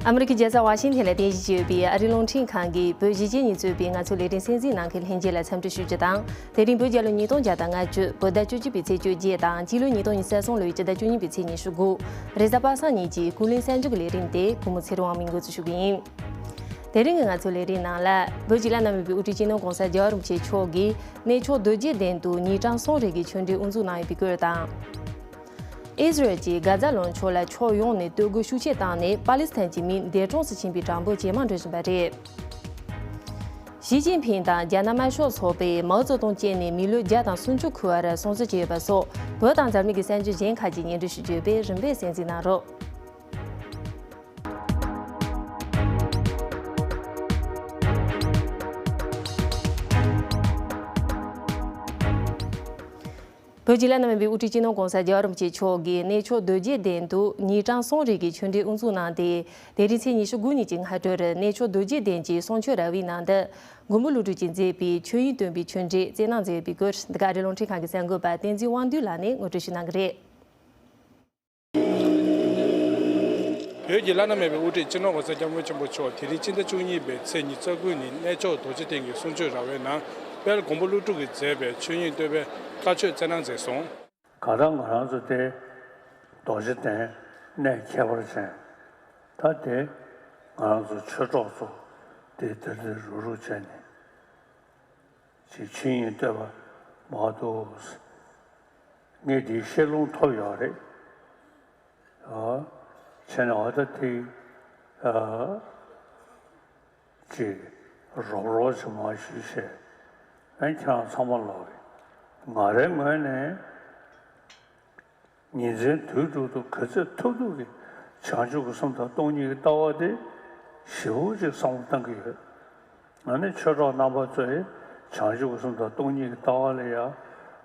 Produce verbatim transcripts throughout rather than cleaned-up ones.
ཨ་མི་རི་ཀའི་རྒྱལ་ས་ཝ་ཤིང་ཐན་ལ་རྟེན་གཞི་བྱས་ཡོད་པའི་ཨ་རིའི་རླུང་འཕྲིན་ཁང་གིས་བོད་གཞིས་བྱེས་གཉིས་གཙོས་པའི་ང་ཚོའི་ལས་རིམ་གསན་གཟིགས་གནང་མཁན་ལྷན་རྒྱས་ལ་འཚམས་འདྲི་ཞུ་རྒྱུ་དང་། དེ་རིང་བོད་རྒྱལ་ལོ་ཉིས་སྟོང་བརྒྱ་དང་ལྔ་བཅུ། བོད་ཟླ་བཅུ་གཅིག་པའི་ཚེས་བཅོ་བརྒྱད་དང་། སྤྱི་ལོ་ཉིས་སྟོང་ཉི་ཤུ་རྩ་གསུམ་ལོའི་སྤྱི་ཟླ་བཅུ་གཉིས་པའི་ཚེས་ཉི་ཤུ་དགུ། རེས་གཟའ་པ་སངས་ཉིན་གྱི་ཀུན་གླེང་གསར་འགྱུར་གྱི་ལས་རིམ་དེ་གུས་མོ་ཚེ་རིང་དབང་མོས་འགོ་འཛུགས་ཞུ་གི་ཡིན། དེ་རིང་གི་ང་ཚོའི་ལས་རིམ་ནང་ལ། བོད་ཀྱི་བླ་ན་མེད་པའི་དབུ་ཁྲིད་སྤྱི་ནོར་༸གོང་ས་༸རྒྱལ་བ་རིན་པོ་ཆེ་མཆོག་གིས་གནས་མཆོག་རྡོ་རྗེ་གདན་དུ་ཉིན་གྲངས་གསུམ་རིང་གི་ཆོས་འབྲེལ་དབུ་འཛུགས་གནང་ཡོད་པའི་སྐོར་དང་། ཨི་ཟི་རལ་གྱིས་གྷ་ཛ་ལུང་ཕྱོགས་ལ་ཕྱོགས་ཡོངས་ནས་གཏོར་རྒོལ་ཤུགས་ཆེ་བཏང་ནས། པ་ལི་སི་ཐན་གྱི་མི་འདས་གྲོངས་སུ་ཕྱིན་པའི་གྲངས་འབོར་ཇེ་མང་འགྲོ་བཞིན་པ་རེད། ཞི་ཅིན་ཕིང་དང་རྒྱ་ནག་དམར་ཤོག་ཚོགས་པས་མའོ་ཙེ་ཏུང་བཅས་ནས་མི་ལོ་བརྒྱ་དང་སུམ་ཅུ་འཁོར་བར་སྲུང་བརྩི་བྱས་ཡོད་པ་སོགས། བོད་དང་འཛམ་གླིང་གི་གསར་འགྱུར་གཞན་ཁག་ཅིག་སྙན་སྒྲོན་ཞུ་རྒྱུ་ཡོད་པས། རིམ་པས་གསན་གཟིགས་གནང་རོགས། བོད་ཀྱི་བླ་ན་མེད་པའི་དབུ་ཁྲིད་སྤྱི་ནོར་༸གོང་ས་༸རྒྱལ་བ་རིན་པོ་ཆེ་མཆོག་གིས་གནས་མཆོག་རྡོ་རྗེ་གདན་དུ་ཉིན་གྲངས་གསུམ་རིང་གི་ཆོས་འབྲེལ་དབུ་འཛུགས་གནང་སྟེ། དེ་རིང་ཚེས་ཉི་ཤུ་དགུ་ཉིན་གྱི་སྔ་དྲོར་གནས་མཆོག་རྡོ་རྗེ་གདན་གྱི་གསུང་ཆོས་ར་བའི་ནང་དུ། མགོན་པོ་ཀླུ་སྒྲུབ་ཀྱིས་མཛད་པའི་ཆོས་དབྱིངས་སྟོན་པའི་ཆོས་འབྲེལ་སྩལ་གནང་མཛད་ཡོད་པའི་སྐོར། འདི་ག་ཨ་རིའི་རླུང་འཕྲིན་ཁང་གི་གསར་འགོད་པ་བསྟན་འཛིན་དབང་འདུས་ལགས་ནས་ངོ་སྤྲོད་ཞུ་གནང་གི་རེད། བོད་ཀྱི་བླ་ན་མེད་པའི་དབུ་ཁྲིད་སྤྱི་ནོར་༸གོང་ས་༸སྐྱབས་མགོན་ཆེན་པོ་མཆོག་དེ་རིང་སྤྱི་ཟླ་བཅུ་གཉིས་པའི་ཚེས་ཉི་ཤུ་རྩ་དགུ་ཉིན་གནས་མཆོག་རྡོ་རྗེ་གདན་གྱི་གསུང་ཆོས་ར་བའི་ནང་། དཔལ་མགོན་པོ་ཀླུ་སྒྲུབ་ཀྱིས་མཛད་པའི་ཆོས་དབྱིངས་སྟོན་པའི་བཀའ་ཆོས་སྩལ་གནང་མཛད་སོང་། གང་ལྟར་ང་རང་ཚོ་དེ་རྡོ་རྗེ་གདན་གནས་ཁྱད་པར་ཅན། ད་དེ་ང་རང་ཚོ་ཆོས་གྲོགས་ཚོ་དེ་དེར་དེར་རུག་རུག་བྱས་ནས། ཅིག་ཆོས་དབྱིངས་སྟོན་པ་མ་གཏོགས། ངས་འདིའི་ཤེས་ལོང་ཐོབ་ཡོད་རེད། ཨ། བྱས་ནས་འོ་ད་དེ། ཨ། ཅིག་རོབ་རོབ་ཅིག་མ་ཞུས་བྱས། ཨ། ཁྱེད་རང་ཚང་མ་ལོག་གི། ང་རའི་ངོས་ནས། ཉིན་མཚན་དུས་དྲུག་ཏུ་ག་ཚོད་ཐུབ་ཐུབ་ཀྱིས་བྱང་ཆུབ་ཀྱི་སེམས་དང་སྟོང་ཉིད་ཀྱི་ལྟ་བ་དེ་ཞེ་པོ་ཅིག་བསམ་བློ་གཏང་གི་ཡོད། ང་ནི་ཆོས་གྲོགས་རྣམ་པ་ཚོས་བྱང་ཆུབ་ཀྱི་སེམས་དང་སྟོང་ཉིད་ཀྱི་ལྟ་བ་ལ་ཡང་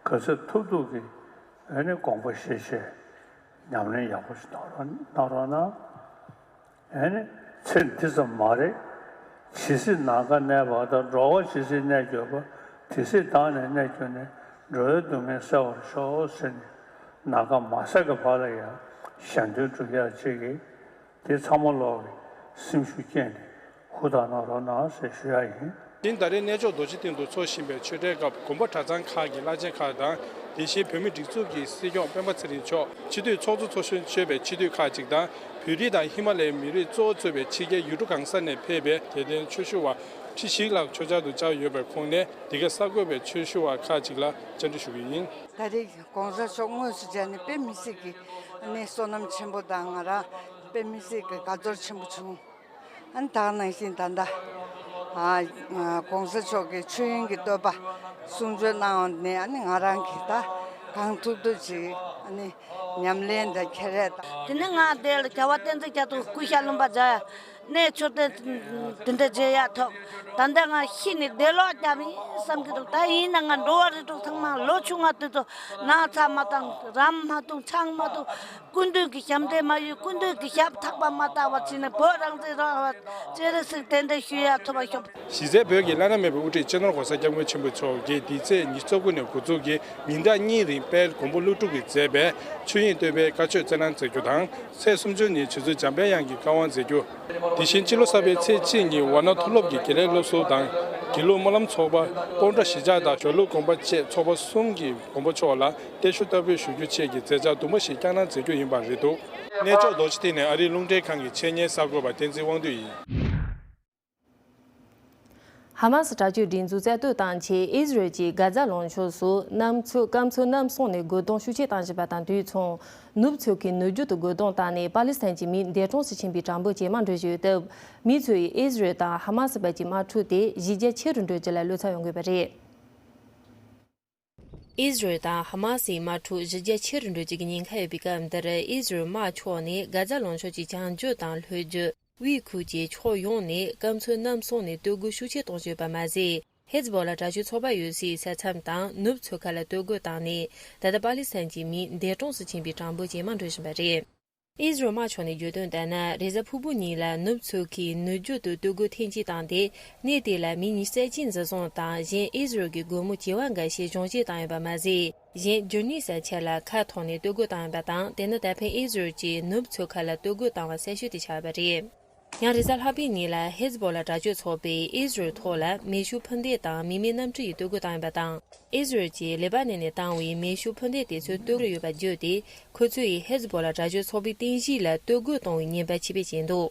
ག་ཚོད་ཐུབ་ཐུབ་ཀྱིས་ཨ་ནི་དགོངས་པ་བཞེས་བྱས་ཉམས་ལེན་ཡག་པོ་ཞིག་གནང་རོགས་གནང་རོགས་གནང་། ཨ་ནི་ཚེ་འདི་ཙམ་མ་རེད། ཇི་སྲིད་ནམ་མཁའ་གནས་པ་དང་། འགྲོ་བ་ཇི་སྲིད་གནས་གྱུར་པ། དེ་སྲིད་བདག་ནི་གནས་གྱུར་ནས། འགྲོ་བའི་སྡུག་བསྔལ་སེལ་བར་ཤོག་ཟེར་ནས་ནམ་མཁའ་མ་ཟད་ཀྱི་བར་ལ་ཡང་གཞན་དོན་སྒྲུབ་ཡག་ཅིག་གིས། དེ་ཚང་མ་ལོག་གི་སེམས་ཤུགས་བསྐྱེད་ནས་ཧུར་ཐག་གནང་རོགས་གནང་ཟེར་ཞུ་ཡག་ཡིན། དེ་ད་རེས་གནས་མཆོག་རྡོ་རྗེ་གདན་དུ་འཚོགས་བཞིན་པའི་ཆོས་འབྲེལ་སྐབས་དགོན་པ་གྲྭ་ཚང་ཁག་གི་བླ་ཆེན་ཁག་དང་། དེ་བཞིན་བོད་མིའི་སྒྲིག་འཛུགས་ཀྱི་སྲིད་སྐྱོང་སྤེན་པ་ཚེ་རིང་མཆོག་སྤྱི་འཐུས་ཚོགས་གཙོ་ཚོགས་གཞོན་གཙོས་པའི་སྤྱི་འཐུས་ཁག་ཅིག་དང་། བོད་རིགས་དང་ཧི་མ་ལ་ཡའི་མི་རིགས་གཙོ་བོ་གཙོས་པའི་ཕྱི་རྒྱལ་ཡུལ་གྲུ་གང་ས་ནས་ཕེབས་པའི་དད་ལྡན་ཆོས་ཞུ་བ་ཁྲི་བཞི་ལྷག་ཆོས་འཆར་དུ་བཅར་ཡོད་པའི་ཁོངས་ནས། འདི་ག་གསར་འགོད་པའི་ཆོས་ཞུ་བ་ཁག་ཅིག་ལ་བཅར་འདྲི་ཞུ་གི་ཡིན། ད་རེས་༸གོང་ས་མཆོག་དངོས་སུ་མཇལ་ནས་དཔེ་མི་སྲིད་ཀྱི་ནི་བསོད་ནམས་ཆེན་པོ་དང་། ང་རང་དཔེ་མི་སྲིད་ཀྱི་དགའ་ཚོར་ཆེན་པོ་བྱུང་། ཨ་ནི་ད་ག་ནང་བཞིན་ད་ལྟ་ཨ་༸གོང་ས་མཆོག་གི་ཆོས་དབྱིངས་ཀྱི་བསྟོད་པ་གསུང་ཆོས་གནང་བ་ནས། ཨ་ནི་ང་རང་གིས་ད་གང་ཐུབ་ཐུབ་ཅིག་ཨ་ནི་ཉམས་ལེན་དང་ཁྱད་རས་དང་། དེ་ནས་ང་དེ་ལ་རྒྱལ་བ་བསྟན་འཛིན་རྒྱ་མཚོ་སྐུ་ཤ་ལུང་པ་མཇལ་ནས་མཆོད་རྟེན་དེ་འདྲ་མཇལ་ཡག་ཐོབ། ད་ལྟ་ང་ཤི་ནས་བདེ་ལོག་རྒྱབ་ཡིན་བསམ་གྱི་འདུག་ད་ཡིན་ན་ང་འགྲོ་བ་རིགས་དྲུག་ཚང་མ་ལོ་ཆུང་བ་དེ་ཚོ་ན་ཚ་མ་བཏང་། རམ་མ་བཏུང་། ཆང་མ་བཏུང་། སྐུ་མདུན་གྱི་ཞབས་འདྲེན་མ་ཡོད། སྐུ་མདུན་གྱི་ཞབས་ཐག་པ་མ་བཏགས་པ་བྱས་ནས་བོད་རང་བཙན་རང་དབང་སྤྱན་རས་གཟིགས་གདན་འདྲེན་ཞུ་ཡག་ཐོབ་པ་ཤོག། གཞི་རྩའི་བོད་ཀྱི་བླ་ན་མེད་པའི་དབུ་ཁྲིད་སྤྱི་ནོར་༸གོང་ས་༸སྐྱབས་མགོན་ཆེན་པོ་མཆོག་གིས་འདི་ཚེས་ཉི་ཤུ་རྩ་དགུ་ནས་འགོ་འཛུགས་ཀྱིས་ཉིན་གྲངས་གཉིས་རིང་དཔལ་མགོན་པོ་ཀླུ་སྒྲུབ་ཀྱིས་མཛད་པའི་ཆོས་དབྱིངས་སྟོན་པའི་བཀའ་ཆོས་སྩལ་གནང་མཛད་རྒྱུ་དང་། ཚེས་སུམ་ཅུ་ཉིན་རྗེ་བཙུན་འཇམ་དཔལ་དབྱངས་ཀྱི་བཀའ་དབང་མཛད་རྒྱུ། དེ་བཞིན་སྤྱི་ལོ་གསར་པའི་ཚེས་གཅིག་ཉིན་ཝཱ་ཎ་མཐོ་སློབ་ཀྱི་དགེ་ལས་སློབ་ཟུར་དང་། དགེ་ལུགས་སྨོན་ལམ་ཚོགས་པ་སྤོམ་ཕྲ་གཞིས་ཆགས་དང་ཞྭ་ལུ་དགོན་པ་བཅས་ཚོགས་པ་གསུམ་གྱི་མགོན་པོ་མཆོག་ལ་བརྟན་བཞུགས་བསྟར་འབུལ་ཞུ་རྒྱུ་བཅས་ཀྱི་མཛད་འཆར་དུ་མ་ཞིག་བསྐྱངས་གནང་མཛད་རྒྱུ་ཡིན་པ་རེད་འདུག། གནས་མཆོག་རྡོ་རྗེ་གདན་ནས་ཨ་རིའི་རླུང་འཕྲིན་ཁང་གི་ཆེད་གཉེར་གསར་འགོད་པ་བསྟན་འཛིན་དབང་འདུས་ཡིན། ཧ་མ་སི་དྲག་སྤྱོད་སྒྲིག་འཛུགས་རྩ་གཏོར་བཏང་རྗེས། ཨི་ཟི་རལ་གྱིས་གྷ་ཛ་ལུང་ཕྱོགས་སུ་གནམ་མཚོ་སྐམ་མཚོ་གནམ་གསུམ་ནས་རྒོལ་རྡུང་ཤུགས་ཆེ་བཏང་བཞིན་པ་དང་དུས་མཚུངས། ནུབ་མཚོ་ཁའི་ནུབ་རྒྱུད་དུ་རྒོལ་རྡུང་བཏང་ནས་པ་ལི་སི་ཐན་གྱི་མི་འདས་གྲོངས་སུ་ཕྱིན་པའི་གྲངས་འབོར་ཇེ་མང་འགྲོ་བཞིན་ཡོད་སྟབས། མི་ཚོས་ཨི་ཟི་རལ་དང་ཧ་མ་སི་བར་གྱི་དམག་འཁྲུག་དེ་གཞི་རྒྱ་ཆེ་རུ་འགྲོ་རྒྱུ་ལ་བློ་འཚབ་ཡོང་གི་ཡོད་པ་རེད། ཨི་ཟི་རལ་དང་ཧ་མ་སིའི་དམག་འཁྲུག་གཞི་རྒྱ་ཆེ་རུ་འགྲོ་རྒྱུ་གི་ཉེན་ཁ་ཡོད་པའི་སྐབས་འདིར། ཨི་ཟི་རལ་དམག་ཕྱོགས་ནས་གྷ་ཛ་ལུང་ཕྱོགས་ཀྱི་བྱང་རྒྱུད་དང་ལྷོ་རྒྱུད། དབུས་ཁུལ་གྱི་ཕྱོགས་ཡོངས་ནས་སྐམ་མཚོ་གནམ་གསུམ་ནས་གཏོར་རྒོལ་ཤུགས་ཆེ་གཏོང་བཞིན་ཡོད་པ་མ་ཟད། ཧེ་ཛི་བྷོ་ལ་དྲག་སྤྱོད་ཚོགས་པ་ཡོད་སའི་ས་མཚམས་དང་ནུབ་མཚོ་ཁ་ལ་གཏོར་རྒོལ་བཏང་ནས། ད་ལྟ་པ་ལི་སི་ཐན་གྱི་མི་འདས་གྲོངས་སུ་ཕྱིན་པའི་གྲངས་འབོར་ཇེ་མང་འགྲོ་བཞིན་པ་རེད། ཨི་ཟི་རལ་དམག་ཕྱོགས་ནས་བརྗོད་དོན་ལྟར་ན། རེས་གཟའ་ཕུར་བུ་ཉིན་ལ་ནུབ་མཚོ་ཁའི་ནུབ་རྒྱུད་དུ་གཏོར་རྒོལ་ཐེངས་གཅིག་བཏང་སྟེ། གནས་དེ་ལ་མི་ཉི་ཤུ་རྩ་གཅིག་འཛིན་བཟུང་དང་། གཞན་ཨི་ཟི་རལ་གྱི་སྒོ་མོ་བྱེ་བ་འགའ་ཤས་གཞུང་བཞེས་བཏང་ཡོད་པ་མ་ཟད། གཞན་རྒྱུ་གནས་ས་ཆ་ལ་མཁའ་ཐོག་ནས་གཏོར་རྒོལ་བཏང་ཡོད་པ་དང་། དེ་ནི་ད་ཕན་ཨི་ཟི་རལ་གྱིས་ནུབ་མཚོ་ཁ་ལ་གཏོར་རྒོལ་བཏང་བ་གསལ་ཤོས་དེ་ཆགས་ཡོད་པ་རེད། ཡང་རེས་གཟའ་ལྷག་པའི་ཉིན་ལ་ཧེ་ཛི་བོ་ལ་དྲག་སྤྱོད་ཚོགས་པས་ཨིས་རལ་ཐོག་ལ་མེ་ཤུགས་འཕུར་མདེལ་དང་མི་མེད་གནམ་གྲུ་ཡིས་གཏོར་རྒོལ་བཏང་ཡོད་པ་དང་། ཨིས་རལ་གྱིས་ལེ་པ་ནན་ནས་བཏང་བའི་མེ་ཤུགས་འཕུར་མདེལ་དེ་ཚོས་གཏོར་གྱི་ཡོད་པ་བརྗོད་དེ། ཁོ་ཚོས་ཧེ་ཛི་བོ་ལ་དྲག་སྤྱོད་ཚོགས་པའི་རྟེན་གཞི་ལ་གཏོར་རྒོལ་གཏོང་བའི་ཉེས་པ་ཆེ་བས་བྱས་འདུག་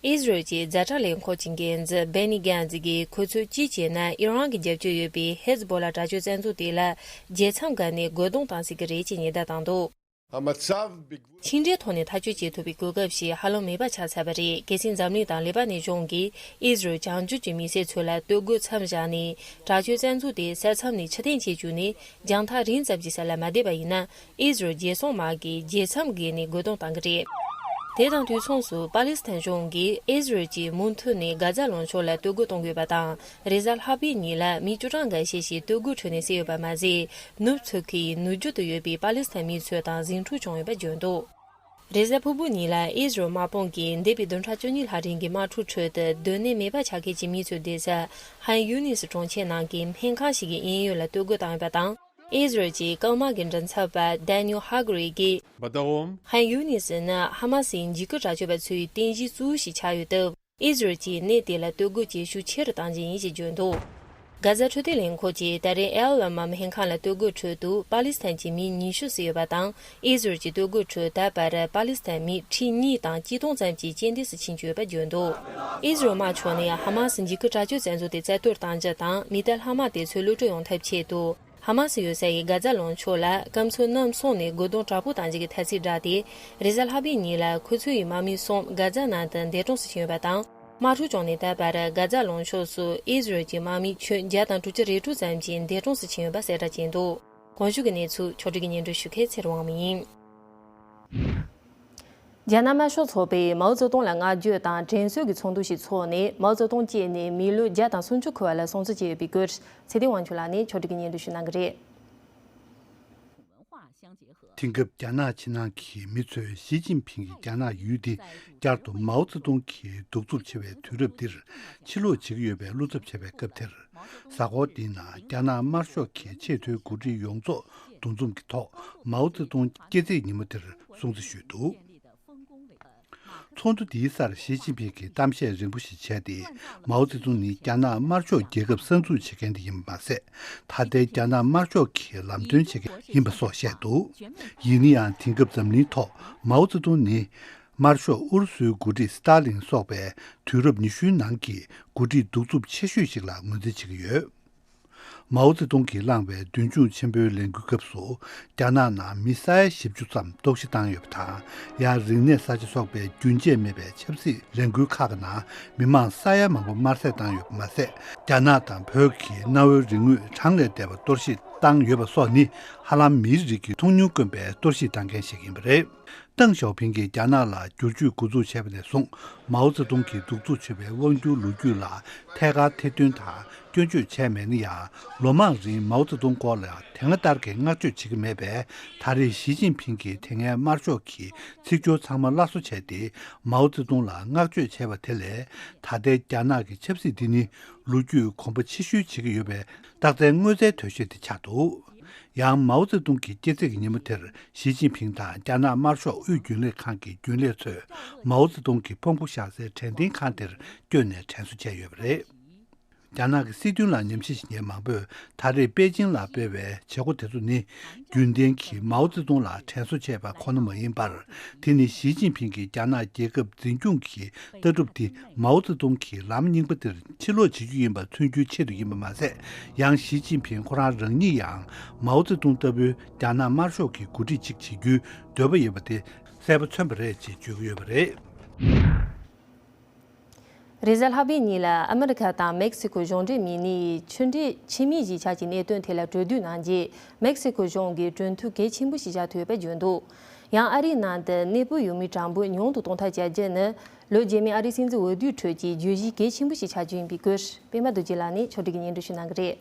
ཨིས་རལ་གྱི་ཛ་དྲག་ལས་ཁུངས་ཀྱི་འགན་འཛིན་བེ་ནི་གྷན་ཛི་གིས། ཁོ་ཚོས་ཅི་བྱས་ན་ཨི་རན་གྱིས་རྒྱབ་སྐྱོར་ཡོད་པའི་ཧེ་ཛི་བོ་ལ་དྲག་སྤྱོད་བཙན་འཛུལ་དེ་ལ་རྒྱལ་མཚམས་བརྒལ་ནས་རྒོལ་རྡུང་བཏང་སྲིད་ཀྱི་རེད་ཅེས་ཉེན་བརྡ་བཏང་འདུག་ཕྱི་འབྲེལ་ཐོག་ནས་ཐག་གཅོད་བྱེད་ཐུབ་པའི་གོ་སྐབས་ཤིག་ཧ་ལམ་མེད་པ་ཆགས་ཚར་བ་རེད། གལ་སྲིད་འཛམ་གླིང་དང་ལེ་པ་ནན་གཞུང་གིས་ཨིས་རལ་བྱང་ཕྱོགས་ཀྱི་མི་སེར་ཚོ་ལ་གཏོར་རྒོལ་མཚམས་བཞག་ནས། དྲག་སྤྱོད་བཙན་འཛུལ་དེ་ས་མཚམས་ནས་ཕྱིར་འཐེན་བྱེད་བཅུག་ནས། རྒྱང་ཐག་རིང་ཙམ་གྱི་ས་ལ་མ་བསྡད་པ་ཡིན་ན། ཨིས་རལ་རྒྱལ་སྲུང་དམག་གིས་རྒྱལ་མཚམས་བརྒལ་ནས་རྒོལ་རྡུང་བཏང་གི་རེད། དེ་དང་དུས་མཚུངས་སུ། པ་ལི་སི་ཐན་གཞུང་གིས་ཨིས་རལ་གྱིས་མུ་མཐུད་ནས་གྷ་ཛ་ལུང་ཕྱོགས་ལ་གཏོར་རྒོལ་གཏོང་དགོས་པ་དང་། རེས་གཟའ་ལྷག་པའི་ཉིན་ལ་མི་བཅུ་གྲངས་འགའ་ཤས་ཤིག་གཏོར་རྒོལ་ཁྲོད་ནས་བསད་ཡོད་པ་མ་ཟད། ནུབ་མཚོ་ཁུལ་ནུབ་རྒྱུད་དུ་ཡོད་པའི་པ་ལི་སི་ཐན་མི་ཚོ་དང་ཟིང་འཁྲུག་བྱུང་ཡོད་པ་བརྗོད་འདུག་རེས་གཟའ་ཕུར་བུ་ཉིན་ལ་ཨིས་རལ་དམག་དཔུང་གིས་འདས་པའི་བདུན་ཕྲག་བཅུ་གཉིས་ལྷག་རིང་གི་དམག་འཁྲུག་ཁྲོད་དུ། སྡོད་གནས་མེད་པ་ཆགས་མཁན་གྱི་མི་ཚོའི་སྡོད་ས་ཧན་ཡུ་ནིས་གྲོང་ཁྱེར་ནང་གི་སྨན་ཁང་ཞིག་གི་གཡས་གཡོན་ལ་གཏོར་རྒོལ་བཏང་ཡོད་པ་དང་། ཨིས་རལ་གྱི་རྐང་དམག་གི་མགྲིན་ཚབ་པ་ཌེ་ནིལ་ཧ་གྷ་རི་གིས། ཧན་ཡུ་ནིས་ནི་ཧ་མ་སིའི་འཇིགས་སྐུལ་དྲག་སྤྱོད་པ་ཚོའི་རྟེན་གཞི་གཙོ་བོ་ཞིག་ཆགས་ཡོད་སྟབས། ཨིས་རལ་གྱིས་གནས་དེ་ལ་གཏོར་རྒོལ་གྱི་ཤུགས་ཆེ་རུ་གཏང་རྒྱུ་ཡིན་ཞེས་བརྗོད་འདུག་གྷ་ཛ་འཕྲོད་བསྟེན་ལས་ཁུངས་ཀྱིས་ད་རེས་ཨལ་ཨ་མ་སྨན་ཁང་ལ་གཏོར་རྒོལ་ཁྲོད་དུ་པ་ལི་སི་ཐན་གྱི་མི་ཉི་ཤུ་བསད་ཡོད་པ་དང་། ཨིས་རལ་གྱི་གཏོར་རྒོལ་ཁྲོད་ད་བར་པ་ལི་སི་ཐན་མི་ཁྲི་གཉིས་དང་གཅིག་སྟོང་ཙམ་གྱིས་རྐྱེན་འདས་སུ་ཕྱིན་ཡོད་པ་བརྗོད་འདུག་ཨིས་རལ་དམག་ཕྱོགས་ནས་ཧ་མ་སི་འཇིགས་སྐུལ་དྲག་སྤྱོད་བཙན་འཛུལ་དེ་རྩ་གཏོར་གཏང་རྒྱུ་དང་། མི་དང་ལྷག་མ་དེ་ཚོ་གློད་གྲོལ་ཡོང་ཐབས་ཆེད་དུ། ཧ་མ་སི་ཡོད་ས་ཡི་གྷ་ཛ་ལུང་ཕྱོགས་ལ་སྐམ་མཚོ་གནམ་གསུམ་ནས་རྒོལ་རྡུང་དྲག་པོ་གཏང་རྒྱུ་གི་ཐ་ཚིག་བསྒྲགས་ཏེ། རེས་གཟའ་ལྷག་པའི་ཉིན་ལ་ཁོ་ཚོ་ཡི་དམག་མི་གསུམ་གྷ་ཛ་ནང་དུ་འདས་གྲོངས་སུ་ཕྱིན་ཡོད་པ་དང་། དམག་འཁྲུག་བྱུང་ནས་ད་བར་གྷ་ཛ་ལུང་ཕྱོགས་སུ་ཨིས་རལ་གྱི་དམག་མི་ཁྱོན་བརྒྱ་དང་དྲུག་ཅུ་རེ་དྲུག་ཙམ་ཞིག་འདས་གྲོངས་སུ་ཕྱིན་ཡོད་པ་གསལ་བསྒྲགས་བྱས་འདུག་གོང་ཞུས་ཀྱི་གནས་ཚུལ་ཕྱོགས་སྒྲིག་གིས་སྙན་སྒྲོན་ཞུ་མཁན་ཚེ་རིང་དབང་མོ་ཡིན། རྒྱ་ནག་དམར་ཤོག་ཚོགས་པས་མའོ་ཙེ་ཏུང་ལ་བསྔགས་བརྗོད་དང་དྲན་གསོའི་གི་ཚོགས་འདུ་ཞིག་འཚོགས་ནས། མའོ་ཙེ་ཏུང་སྐྱེས་ནས་མི་ལོ་བརྒྱ་དང་སུམ་ཅུ་འཁོར་བ་ལ་སྲུང་བརྩི་བྱས་ཡོད་པའི་སྐོར། ཚེ་བརྟན་དབང་ཕྱུག་ལགས་ནས་ཕྱོགས་སྒྲིག་གིས་སྙན་སྒྲོན་ཞུ་གནང་གི་རེད། དེང་སྐབས་རྒྱ་ནག་ཕྱི་ནང་གི་མི་ཚོས་ཞི་ཅིན་ཕིང་གིས་རྒྱ་ནག་ཡུལ་འདི་བསྐྱར་དུ་མའོ་ཙེ་ཏུང་གིས་གདུག་རྩུབ་ཆེ་བའི་དུས་རབས་འདིར་ཕྱིར་ལོག་བྱེད་ཀྱི་ཡོད་པའི་བློ་འཚབ་བྱེད་པའི་སྐབས་དེར། གཟའ་འཁོར་འདིའི་ནང་རྒྱ་ནག་དམར་ཤོག་གི་ཆེས་མཐོའི་འགོ་ཁྲིད་ཡོངས་རྫོགས་འདུ་འཛོམས་ཀྱི་ཐོག་མའོ་ཙེ་ཏུང་སྐྱེས་ཚེས་ཉིན་མོ་དེར་སྲུང་བརྩི་ཞུས་འདུག་ཚོགས་འདུ་འདིའི་སར་ཞི་ཅིན་ཕིང་གིས་གཏམ་བཤད་རིང་པོ་ཞིག་བྱས་ཏེ། མའོ་ཙེ་ཏུང་ནི་རྒྱ་ནག་དམར་ཤོག་རྒྱལ་ཁབ་གསར་འཛུགས་བྱེད་མཁན་དེ་ཡིན་པ་མ་ཟད། ད་ལྟའི་རྒྱ་ནག་དམར་ཤོག་གི་ལམ་སྟོན་བྱེད་མཁན་ཡིན་པ་སོགས་བཤད་འདུག་ཡིན་ན་ཡང་། དེང་སྐབས་འཛམ་གླིང་ཐོག་མའོ་ཙེ་ཏུང་ནི། དམར་ཤོག་ཨུ་རུ་སུའི་འགོ་ཁྲིད་སི་ཏཱ་ལིན་སོགས་པའི་དུས་རབས་ཉི་ཤུའི་ནང་གི་འགོ་ཁྲིད་གདུག་རྩུབ་ཆེ་ཤོས་ཤིག་ལ་ངོས་འཛིན་བྱེད་ཀྱི་ཡོད། མའོ་ཙེ་ཏུང་གིས་བླངས་པའི་མདུན་ལྗོངས་ཆེན་པོའི་ལས་འགུལ་སྐབས་སུ། རྒྱ་ནག་ནང་མི་ས་ཡ་བཞི་བཅུ་ཙམ་ལྟོགས་ཤི་བཏང་ཡོད་པ་དང་། ཡང་། རིག་གནས་གསར་བརྗེ་སོགས་པའི་རྒྱུན་ཆད་མེད་པའི་ཆབ་སྲིད་ལས་འགུལ་ཁག་གི་ནང་མི་མང་ས་ཡ་མང་པོ་དམར་གསོད་བཏང་ཡོད་པ་མ་ཟད། རྒྱ་ནག་དང་བོད་ཀྱི་གནའ་བོའི་རིག་དངོས་གྲངས་ལས་འདས་པ་གཏོར་བཤིག་བཏང་ཡོད་པ་སོགས་ནི། ཧ་ལམ་མིའི་རིགས་ཀྱི་མཐོང་མྱོང་དཀོན་པའི་གཏོར་བཤིག་བཏང་མཁན་ཞིག་ཡིན་པ་རེད། ཏེང་ཞའོ་ཕིང་གིས་རྒྱ་ནག་ལ་བསྒྱུར་བཅོས་འགོ་འཛུགས་བྱས་པ་ནས་བཟུང་། མའོ་ཙེ་ཏུང་གི་གདུག་རྩུབ་ཆེ་བའི་དབང་སྒྱུར་ལོ་རྒྱུས་ལ་ཐད་ཀར་ཐེར་འདོན་དང་སྐྱོན་བརྗོད་བྱས་མེད་ན་ཡང་། ལོ་མང་རིང་མའོ་ཙེ་ཏུང་སྐོར་ལ་དེ་སྔ་ལྟར་གྱི་བསྔགས་བརྗོད་བྱེད་ཀྱི་མེད་པས། ད་རེས་ཞི་ཅིན་ཕིང་གིས་དེ་སྔའི་དམར་ཤོག་གི་ཚིག་སྦྱོར་ཚང་མ་སླར་གསོ་བྱས་ཏེ། མའོ་ཙེ་ཏུང་ལ་བསྔགས་བརྗོད་བྱས་པ་དེ་ལས། ད་ལྟའི་རྒྱ་ནག་གི་ཆབ་སྲིད་འདི་ནི་ལོ་རྒྱུས་གོམས་པ་ཕྱིར་བཤོལ་བྱེད་ཀྱི་ཡོད་པའི་རྟགས་མཚན་མངོན་གསལ་དོད་ཤོས་དེ་ཆགས་འདུག་ཡང་། མའོ་ཙེ་ཏུང་གི་སྐྱེས་ཚེས་ཀྱི་ཉིན་མོ་དེར་ཞི་ཅིན་ཕིང་དང་རྒྱ་ནག་དམར་ཤོག་དབུས་རྒྱུན་ལས་ཁང་གི་རྒྱུན་ལས་ཚོས་མའོ་ཙེ་ཏུང་གི་ཕུང་པོ་བཞག་སའི་དྲན་རྟེན་ཁང་དེར་བསྐྱོད་ནས་དྲན་གསོ་བྱས་ཡོད་པ་རེད། རྒྱ་ནག་གི་སྲིད་དོན་ལ་ཉམས་ཞིབ་བྱེད་མཁན་མང་པོས། ད་རེས་པེ་ཅིང་ལ་སྤེལ་བའི་བྱེད་སྒོ་དེ་ཚོ་ནི། རྒྱུན་ལྡན་གྱི་མའོ་ཙེ་ཏུང་ལ་དྲན་གསོ་བྱས་པ་ཁོ་ན་མ་ཡིན་པར། དེ་ནི་ཞི་ཅིན་ཕིང་གིས་རྒྱ་ནག་རྒྱལ་ཁབ་འཛིན་སྐྱོང་གི་ལྟ་གྲུབ་དེ་མའོ་ཙེ་ཏུང་གི་ལམ་རྙིང་པ་དེར་ཕྱིར་ལོག་བྱེད་རྒྱུ་ཡིན་པ་མཚོན་རྒྱུའི་ཆེད་དུ་ཡིན་པ་མ་ཟད། ཡང་། ཞི་ཅིན་ཕིང་ཁོ་རང་རང་ཉིད་ཡང་མའོ་ཙེ་ཏུང་ལྟ་བུའི་རྒྱ་ནག་དམར་ཤོག་གི་འགོ་ཁྲིད་ཅིག་བྱེད་རྒྱུའི་འདོད་པ་ཡོད་པ་དེ་གསལ་པོ་མཚོན་པ་རེད་ཅེས་བརྗོད་ཀྱི་ཡོད་པ་རེད། རེས་གཟའ་ལྷག་པའི་ཉིན་ལ་ཨ་མི་རི་ཁ་དང་མེག་སི་ཁོ་གཞུང་འབྲེལ་མི་སྣའི་ཆུ་འབྲེལ་ཆེན་མོ་གཞིས་ཆགས་ཀྱི་གནད་དོན་ཐད་ལ་གྲོས་བསྡུར་གནང་རྗེས། མེག་སི་ཁོ་གཞུང་གིས་གྲོས་མཐུན་གལ་ཆེན་པོ་ཞིག་བཞག་ཐུབ་པ་བརྗོད་འདུག་ཡང་ཨ་རིའི་ནང་དུ་གནས་སྤོས་ཡོད་མིའི་གྲངས་འབོར་ཉུང་དུ་གཏོང་ཐབས་བྱ་རྒྱུ་ནི། ལོ་རྗེས་མའི་ཨ་རིའི་སྲིད་འཛིན་འོས་བསྡུའི་ཁྲོད་ཀྱི་བརྗོད་གཞི་གལ་ཆེན་པོ་ཞིག་ཆགས་རྒྱུ་ཡིན་པའི་སྐོར། པད་མ་རྡོ་རྗེ་ལགས་ནས་ཕྱོགས་སྒྲིག་གིས་སྙན་སྒྲོན་ཞུ་གནང་གི་རེད།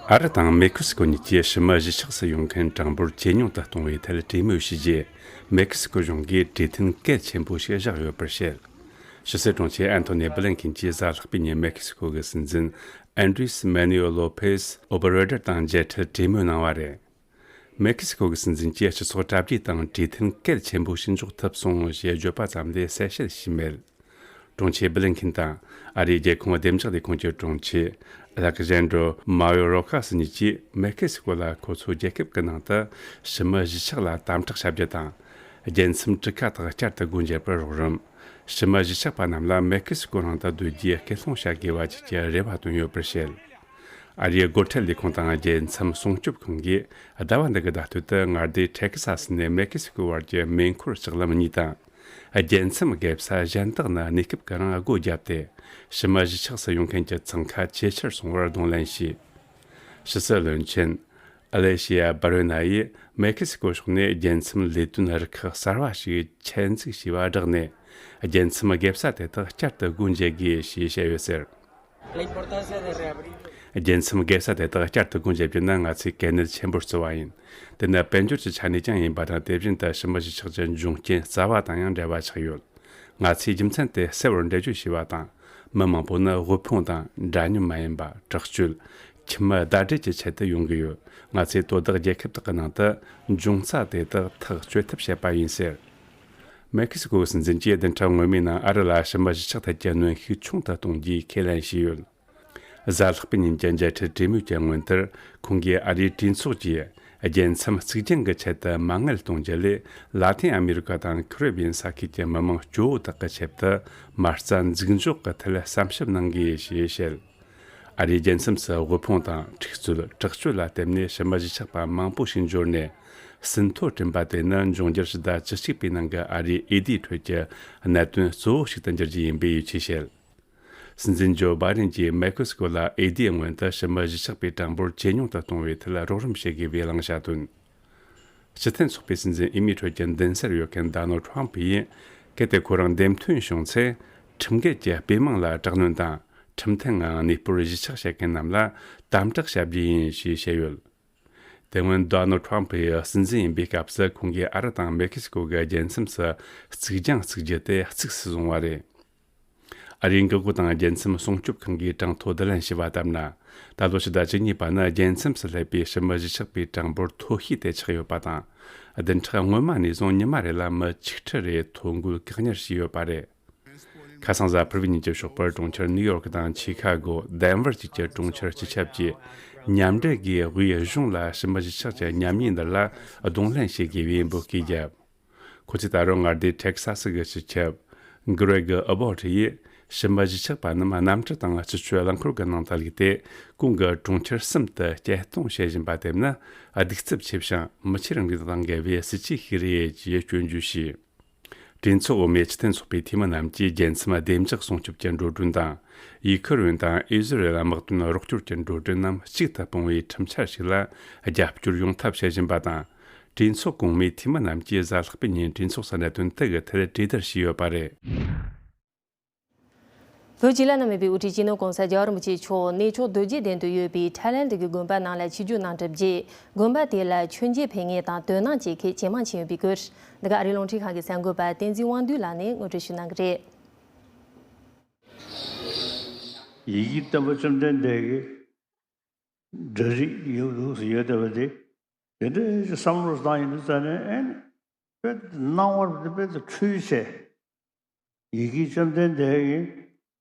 ཨ་རི་དང་མེག་སི་ཁོ་གཉིས་ཀྱིས་ཕྱི་མི་གཞིས་ཆགས་སུ་ཡོང་མཁན་གྲངས་འབོར་ཇེ་ཉུང་དུ་གཏོང་བའི་ཐད་གྲོས་མོལ་བྱས་རྗེས། མེག་སི་ཁོ་གཞུང་གིས་གྲོས་མཐུན་གལ་ཆེན་པོ་ཞིག་བཞག་ཡོད་པར་བཤད། ཕྱི་སྲིད་དྲུང་ཆེ་ཨན་ཐོ་ནི་བྷི་ལིན་ཁིན་གྱིས་གཟའ་ལྷག་པའི་ཉིན་མེག་སི་ཁོ་གི་སྲིད་འཛིན་ཨན་དྲིས་མེ་ནུ་ཨེལ་ལོ་པེས་ཨོ་བྷ་རེ་ཏར་དང་མཇལ་འཕྲད་གྲོས་མོལ་གནང་བ་རེད། མེག་སི་ཀོ་གི་སྲིད་འཛིན་གྱིས་སྤྱི་ཚོགས་གྲ་སྒྲིག་དང་གྲོས་མཐུན་གལ་ཆེན་པོ་ཞིག་འཇོག་ཐུབ་སོང་ཞེས་བརྗོད་པ་ཙམ་ལས་གསལ་བཤད་བྱས་མེད། དྲུང་ཆེ་བྷི་ལིན་ཁིན་དང་ཨ་རིའི་རྒྱལ་ཁོངས་བདེ་འཇགས་ལས་ཁུངས་ཀྱི་དྲུང་ཆེ་ཨ་ལེག་ཟན་ཌྲོ་མའོ་རོ་ཁ་སི་གཉིས་ཀྱིས་མེག་སི་ཀོ་ལ་ཁོ་ཚོའི་རྒྱལ་ཁབ་ཀྱི་ནང་དུ་ཕྱི་མི་གཞིས་ཆགས་ལ་དམ་དྲག་བྱ་རྒྱུ་དང་། རྒྱལ་མཚམས་གྲུ་ཁ་དག་བསྐྱར་དུ་སྒོ་འབྱེད་པར་རོགས་རམ། ཕྱི་མི་གཞིས་ཆགས་པ་རྣམས་ལ་མེག་སི་ཀོ་ནང་དུ་སྡོད་རྒྱུའི་སྐུལ་སློང་བྱ་དགོས་པ་བཅས་ཀྱི་རེ་བ་བཏོན་ཡོད་པར་བཤད། ཨ་རིའི་སྒོ་ཁྲལ་ལས་ཁུངས་དང་རྒྱལ་མཚམས་སྲུང་སྐྱོབ་ཁང་གིས་ཟླ་བ་འདི་གི་ཟླ་སྟོད་དུ་མངའ་སྡེ་ཊེག་སཱ་སི་ནས་མེག་སི་ཀོ་བར་གྱི་མེ་འཁོར་ལྕགས་ལམ་གཉིས་དང་། རྒྱལ་མཚམས་བརྒལ་ས་གཞན་དག་ནི་གནས་སྐབས་ཀྱི་རིང་སྒོ་བརྒྱབ་སྟེ། ཕྱི་མི་གཞིས་ཆགས་སུ་ཡོང་མཁན་གྱི་འཚང་ཁ་ཇེ་ཆེར་སོང་བར་གདོང་ལེན་བྱས། ཕྱི་སྲིད་བློན་ཆེན་ཨ་ལེ་ཤི་ཡ་སྦ་རོ་ན་ཡིས་མེག་སི་ཀོ་ཕྱོགས་ནས་རྒྱལ་མཚམས་ལས་དོན་རུ་ཁག་གསར་བ་ཞིག་ཆེད་འཛུགས་བྱས་པ་བསྒྲགས་ནས། རྒྱལ་མཚམས་བརྒལ་ས་དེ་དག་བསྐྱར་དུ་སྒོ་འབྱེད་དགོས་ཞེས་བཤད་ཡོད་ཟེར། རྒྱལ་མཚམས་བརྒལ་ས་དེ་དག་བསྐྱར་དུ་སྒོ་འབྱེད་རྒྱུ་ནི་ང་ཚོས་གལ་གནད་ཆེན་པོར་བརྩི་བ་ཡིན། དེ་ནི་དཔལ་འབྱོར་གྱི་ཆ་ནས་ཀྱང་ཡིན་པ་དང་། དེ་བཞིན་དུ་ཕྱི་མི་གཞིས་ཆགས་ཀྱི་འབྱུང་རྐྱེན་རྩ་བ་དང་ཡང་འབྲེལ་བ་ཆགས་ཡོད། ང་ཚོས་རྒྱུ་མཚན་དེ་གསལ་བོར་འགྲེལ་བརྗོད་བྱས་པ་དང་། མི་མང་པོ་ནི་དབུལ་ཕོངས་དང་འདྲ་མཉམ་མ་ཡིན་པ། དྲག་སྤྱོད། ཁྱིམ་མི་ཟླ་སྒྲིལ་གྱི་ཆེད་དུ་ཡོང་གི་ཡོད། ང་ཚོས་དོ་བདག་རྒྱལ་ཁབ་དག་གི་ནང་དུ་འབྱུང་རྩ་དེ་དག་ཐག་གཅོད་ཐབས་བྱས་པ་ཡིན་ཟེར། མེག་སི་ཀོ་གི་སྲིད་འཛིན་གྱིས་བདུན་ཕྲག་སྔོན་མའི་ནང་ཨ་རི་ལ་ཕྱི་མི་གཞིས་ཆགས་ཐད་ཀྱི་གནོན་ཤུགས་ཆུང་དུ་གཏོང་རྒྱུའི་ཁས་ལེན་བྱས་ཡོད། གཟའ་ལྷག་པའི་ཉིན་གྱི་མཇལ་འཕྲད་གྲོས་མོལ་གྱི་སྔོན་ལྟར། ཁོང་གིས་ཨ་རིའི་གྲོས་ཚོགས་ཀྱིས་རྒྱལ་མཚམས་གཙིགས་རྒྱང་གི་ཆེད་དུ་མ་དངུལ་གཏོང་རྒྱུ་ལས། ལ་ཏིན་ཨ་མེ་རི་ཀ་དང་ཁེ་རི་བི་ཡན་ས་ཁུལ་གྱི་མི་མང་སྐྱོ་བོ་དག་གི་ཆེད་དུ་མ་རྩ་འཛུགས་འཇོག་གི་ཐད་བསམ་ཞིབ་གནང་དགོས་ཞེས་བཤད། ཨ་རིའི་རྒྱལ་མཚམས་སུ་དབུལ་ཕོངས་དང་འཁྲུག་རྩོད། དྲག་སྤྱོད་ལ་བརྟེན་ནས་ཕྱི་མི་གཞིས་ཆགས་པ་མང་པོ་ཞིག་འབྱོར་ནས། ཟིན་ཐོ་བསྐྲུན་པ་དེ་ནི་འབྱུང་འགྱུར་ཕྱི་ཟླ་བཅུ་གཅིག་པའི་ནང་གི་ཨ་རིའི་འོས་བསྡུའི་ཁྲོད་ཀྱི་གནད་དོན་གཙོ་བོ་ཞིག་ཏུ་འགྱུར་རྒྱུ་ཡིན་པའི་ཡིད་ཆེས་བྱེད། སྲིད་འཛིན་ཇོ་བྷའི་ཌེན་གྱིས་མེག་སི་ཀོ་ལ་འོས་བསྡུའི་སྔོན་དུ་ཕྱི་མི་གཞིས་ཆགས་པའི་གྲངས་འབོར་ཇེ་ཉུང་དུ་གཏོང་བའི་ཐད་རོགས་རམ་བྱེད་དགོས་པའི་བླང་བྱ་བཏོན། སྤྱི་མཐུན་ཚོགས་པའི་སྲིད་འཛིན་འོས་མིའི་ཁྲོད་ཀྱི་མདུན་སར་ཡོད་མཁན་ཌོ་ནལ་ཌི་ཊརམ་ཕི་ཡིས། གལ་ཏེ་ཁོ་རང་འདེམས་ཐོན་བྱུང་ཚེ། ཁྲིམས་འགལ་གྱི་དཔེ་མིང་ལ་དྲག་གནོན་དང་། ཁྲིམས་མཐུན་ངང་གནས་སྤོར་གཞིས་ཆགས་བྱེད་མཁན་རྣམས་ལ་དམ་དྲག་བྱ་རྒྱུ་ཡིན་ཞེས་བཤད་ཡོད། དེ་སྔོན་ཌོ་ནལ་ཌི་ཊརམ་ཕི་ཡི་སྲིད་འཛིན་ཡིན་པའི་སྐབས་སུ། ཁོང་གིས་ཨ་རི་དང་མེག་སི་ཀོ་གི་རྒྱལ་མཚམས་སུ་གཙིགས་རྒྱང་བཙུགས་རྒྱུ་དེ་གཙིགས་སུ་བཟུང་བ་རེད། ཨ་རིའི་འགག་སྒོ་དང་རྒྱལ་མཚམས་སྲུང་སྐྱོབ་ཁང་གིས་གྲངས་ཐོ་བསྡུ་ལེན་བྱས་པ་ལྟར་ན། ད་ལོ་ཕྱི་ཟླ་བཅུ་གཉིས་པ་ནི་རྒྱལ་མཚམས་སུ་སླེབས་པའི་ཕྱི་མི་གཞིས་ཆགས་པའི་གྲངས་འབོར་མཐོ་ཤོས་དེ་ཆགས་ཡོད་པ་དང་། བདུན་ཕྲག་སྔོན་མ་ནས་བཟུང་ཉི་མ་རེ་ལ་མི་ཆིག་ཁྲི་རེ་ཐོ་འགོད་བཀག་ཉར་བྱས་ཡོད་པ་རེད། ཁ་སང་གཟའ་ཕུར་བུའི་ཉིན་གྱི་ཞོགས་པར་གྲོང་ཁྱེར་ནིའུ་ཡོག་དང་ཆི་ཁ་གོ། ཌེན་ཝར་བཅས་ཀྱི་གྲོང་ཁྱེར་སྤྱི་ཁྱབ་ཀྱིས་མཉམ་འབྲེལ་སྒོས་དབུས་གཞུང་ལ་ཕྱི་མི་གཞིས་ཆགས་ཀྱི་ཉམས་ཉེས་འདི་ལ་གདོང་ལེན་བྱེད་དགོས་པའི་འབོད་སྐུལ་བརྒྱབ། ཁོ་ཚོས་ད་རུང་མངའ་སྡེ་ཊེག་ས་སི་གི་སྤྱི་ཁྱབ་གྷི་རེ་གི་ཨ་བྷོ་ཊི་ཡིས། ཕྱི་མི་གཞིས་ཆགས་པ་རྣམས་གནམ་གྲུ་དང་སྤྱི་སྤྱོད་རླངས་འཁོར་གྱི་ནང་དུ་བླུགས་ཏེ། གོང་གི་གྲོང་ཁྱེར་གསུམ་དུ་སྐྱེལ་གཏོང་བྱེད་བཞིན་པ་དེ་ནི་གདུག་རྩུབ་ཆེ་ཞིང་མི་ཆོས་རིང་ལུགས་དང་འགལ་བའི་སྲིད་ཇུས་ཤིག་རེད་ཅེས་སྐྱོན་བརྗོད་བྱས། གྲོས་ཚོགས་འོག་མའི་སྤྱི་མཐུན་ཚོགས་པའི་འཐུས་མི་རྣམས་ཀྱིས་རྒྱལ་མཚམས་བདེ་འཇགས་སྲུང་སྐྱོབ་ཀྱི་འགྲོ་གྲོན་དང་། ཡུ་ཁུ་རེན་དང་ཨི་ཟི་རེལ་དམག་དོན་རོགས་སྐྱོར་གྱི་འགྲོ་གྲོན་རྣམས་གཅིག་ཏུ་སྤུངས་པའི་ཁྲིམས་འཆར་ཞིག་ལ་རྒྱབ་སྐྱོར་ཡོང་ཐབས་བྱེད་བཞིན་པ་དང་། གྲོས་ཚོགས་གོང་མའི་འཐུས་མི་རྣམས་ཀྱིས་གཟའ་ལྷག་པའི་ཉིན་གྲོས་ཚོགས་སུ་གནད་དོན་དེ་གའི་ཐད་གྲོས་བསྡུར་བྱས་ཡོད་པ་རེད། བོད་ཀྱི་བླ་ན་མེད་པའི་དབུ་ཁྲིད་སྤྱི་ནོར་༸གོང་ས་༸རྒྱལ་བ་རིན་པོ་ཆེ་མཆོག་གནས་མཆོག་རྡོ་རྗེ་གདན་དུ་ཡོད་པའི་ཐའི་ལེན་ཌི་གི་དགོན་པ་ནང་ལ་ཆིབས་བསྒྱུར་གནང་གྲབས་རྗེས། དགོན་པ་དེ་ལ་མཆོད་མཇལ་ཕེབས་མཁན་དང་དོ་སྣང་བྱེད་མཁན་ཇེ་མང་ཕྱིན་ཡོད་པའི་སྐོར། འདི་ག་ཨ་རིའི་རླུང་འཕྲིན་ཁང་གི་གསར་འགོད་པ་བསྟན་འཛིན་དབང་འདུས་ལགས་ནས་ངོ་སྤྲོད་ཞུ་གནང་གི་རེད། ཡི་གེ་སྟོན་པ་བཅོམ་ལྡན་འདས་ཀྱི་འདྲ་རིགས་ཡོད་འདུག་ཟེར་ཡོད་བསྡད་པ་དེ། དེ་འདྲའི་བསམ་བློ་བཏང་ཡོང་དུས་ཙ་ནས། ཨེ་ནི་དཔེ་སྣང་བ་དེ་དཔེ་ད་འཁྲུལ་བྱས། ཡི་གེ་བཅོམ་ལྡན་འདས་ཀྱིས་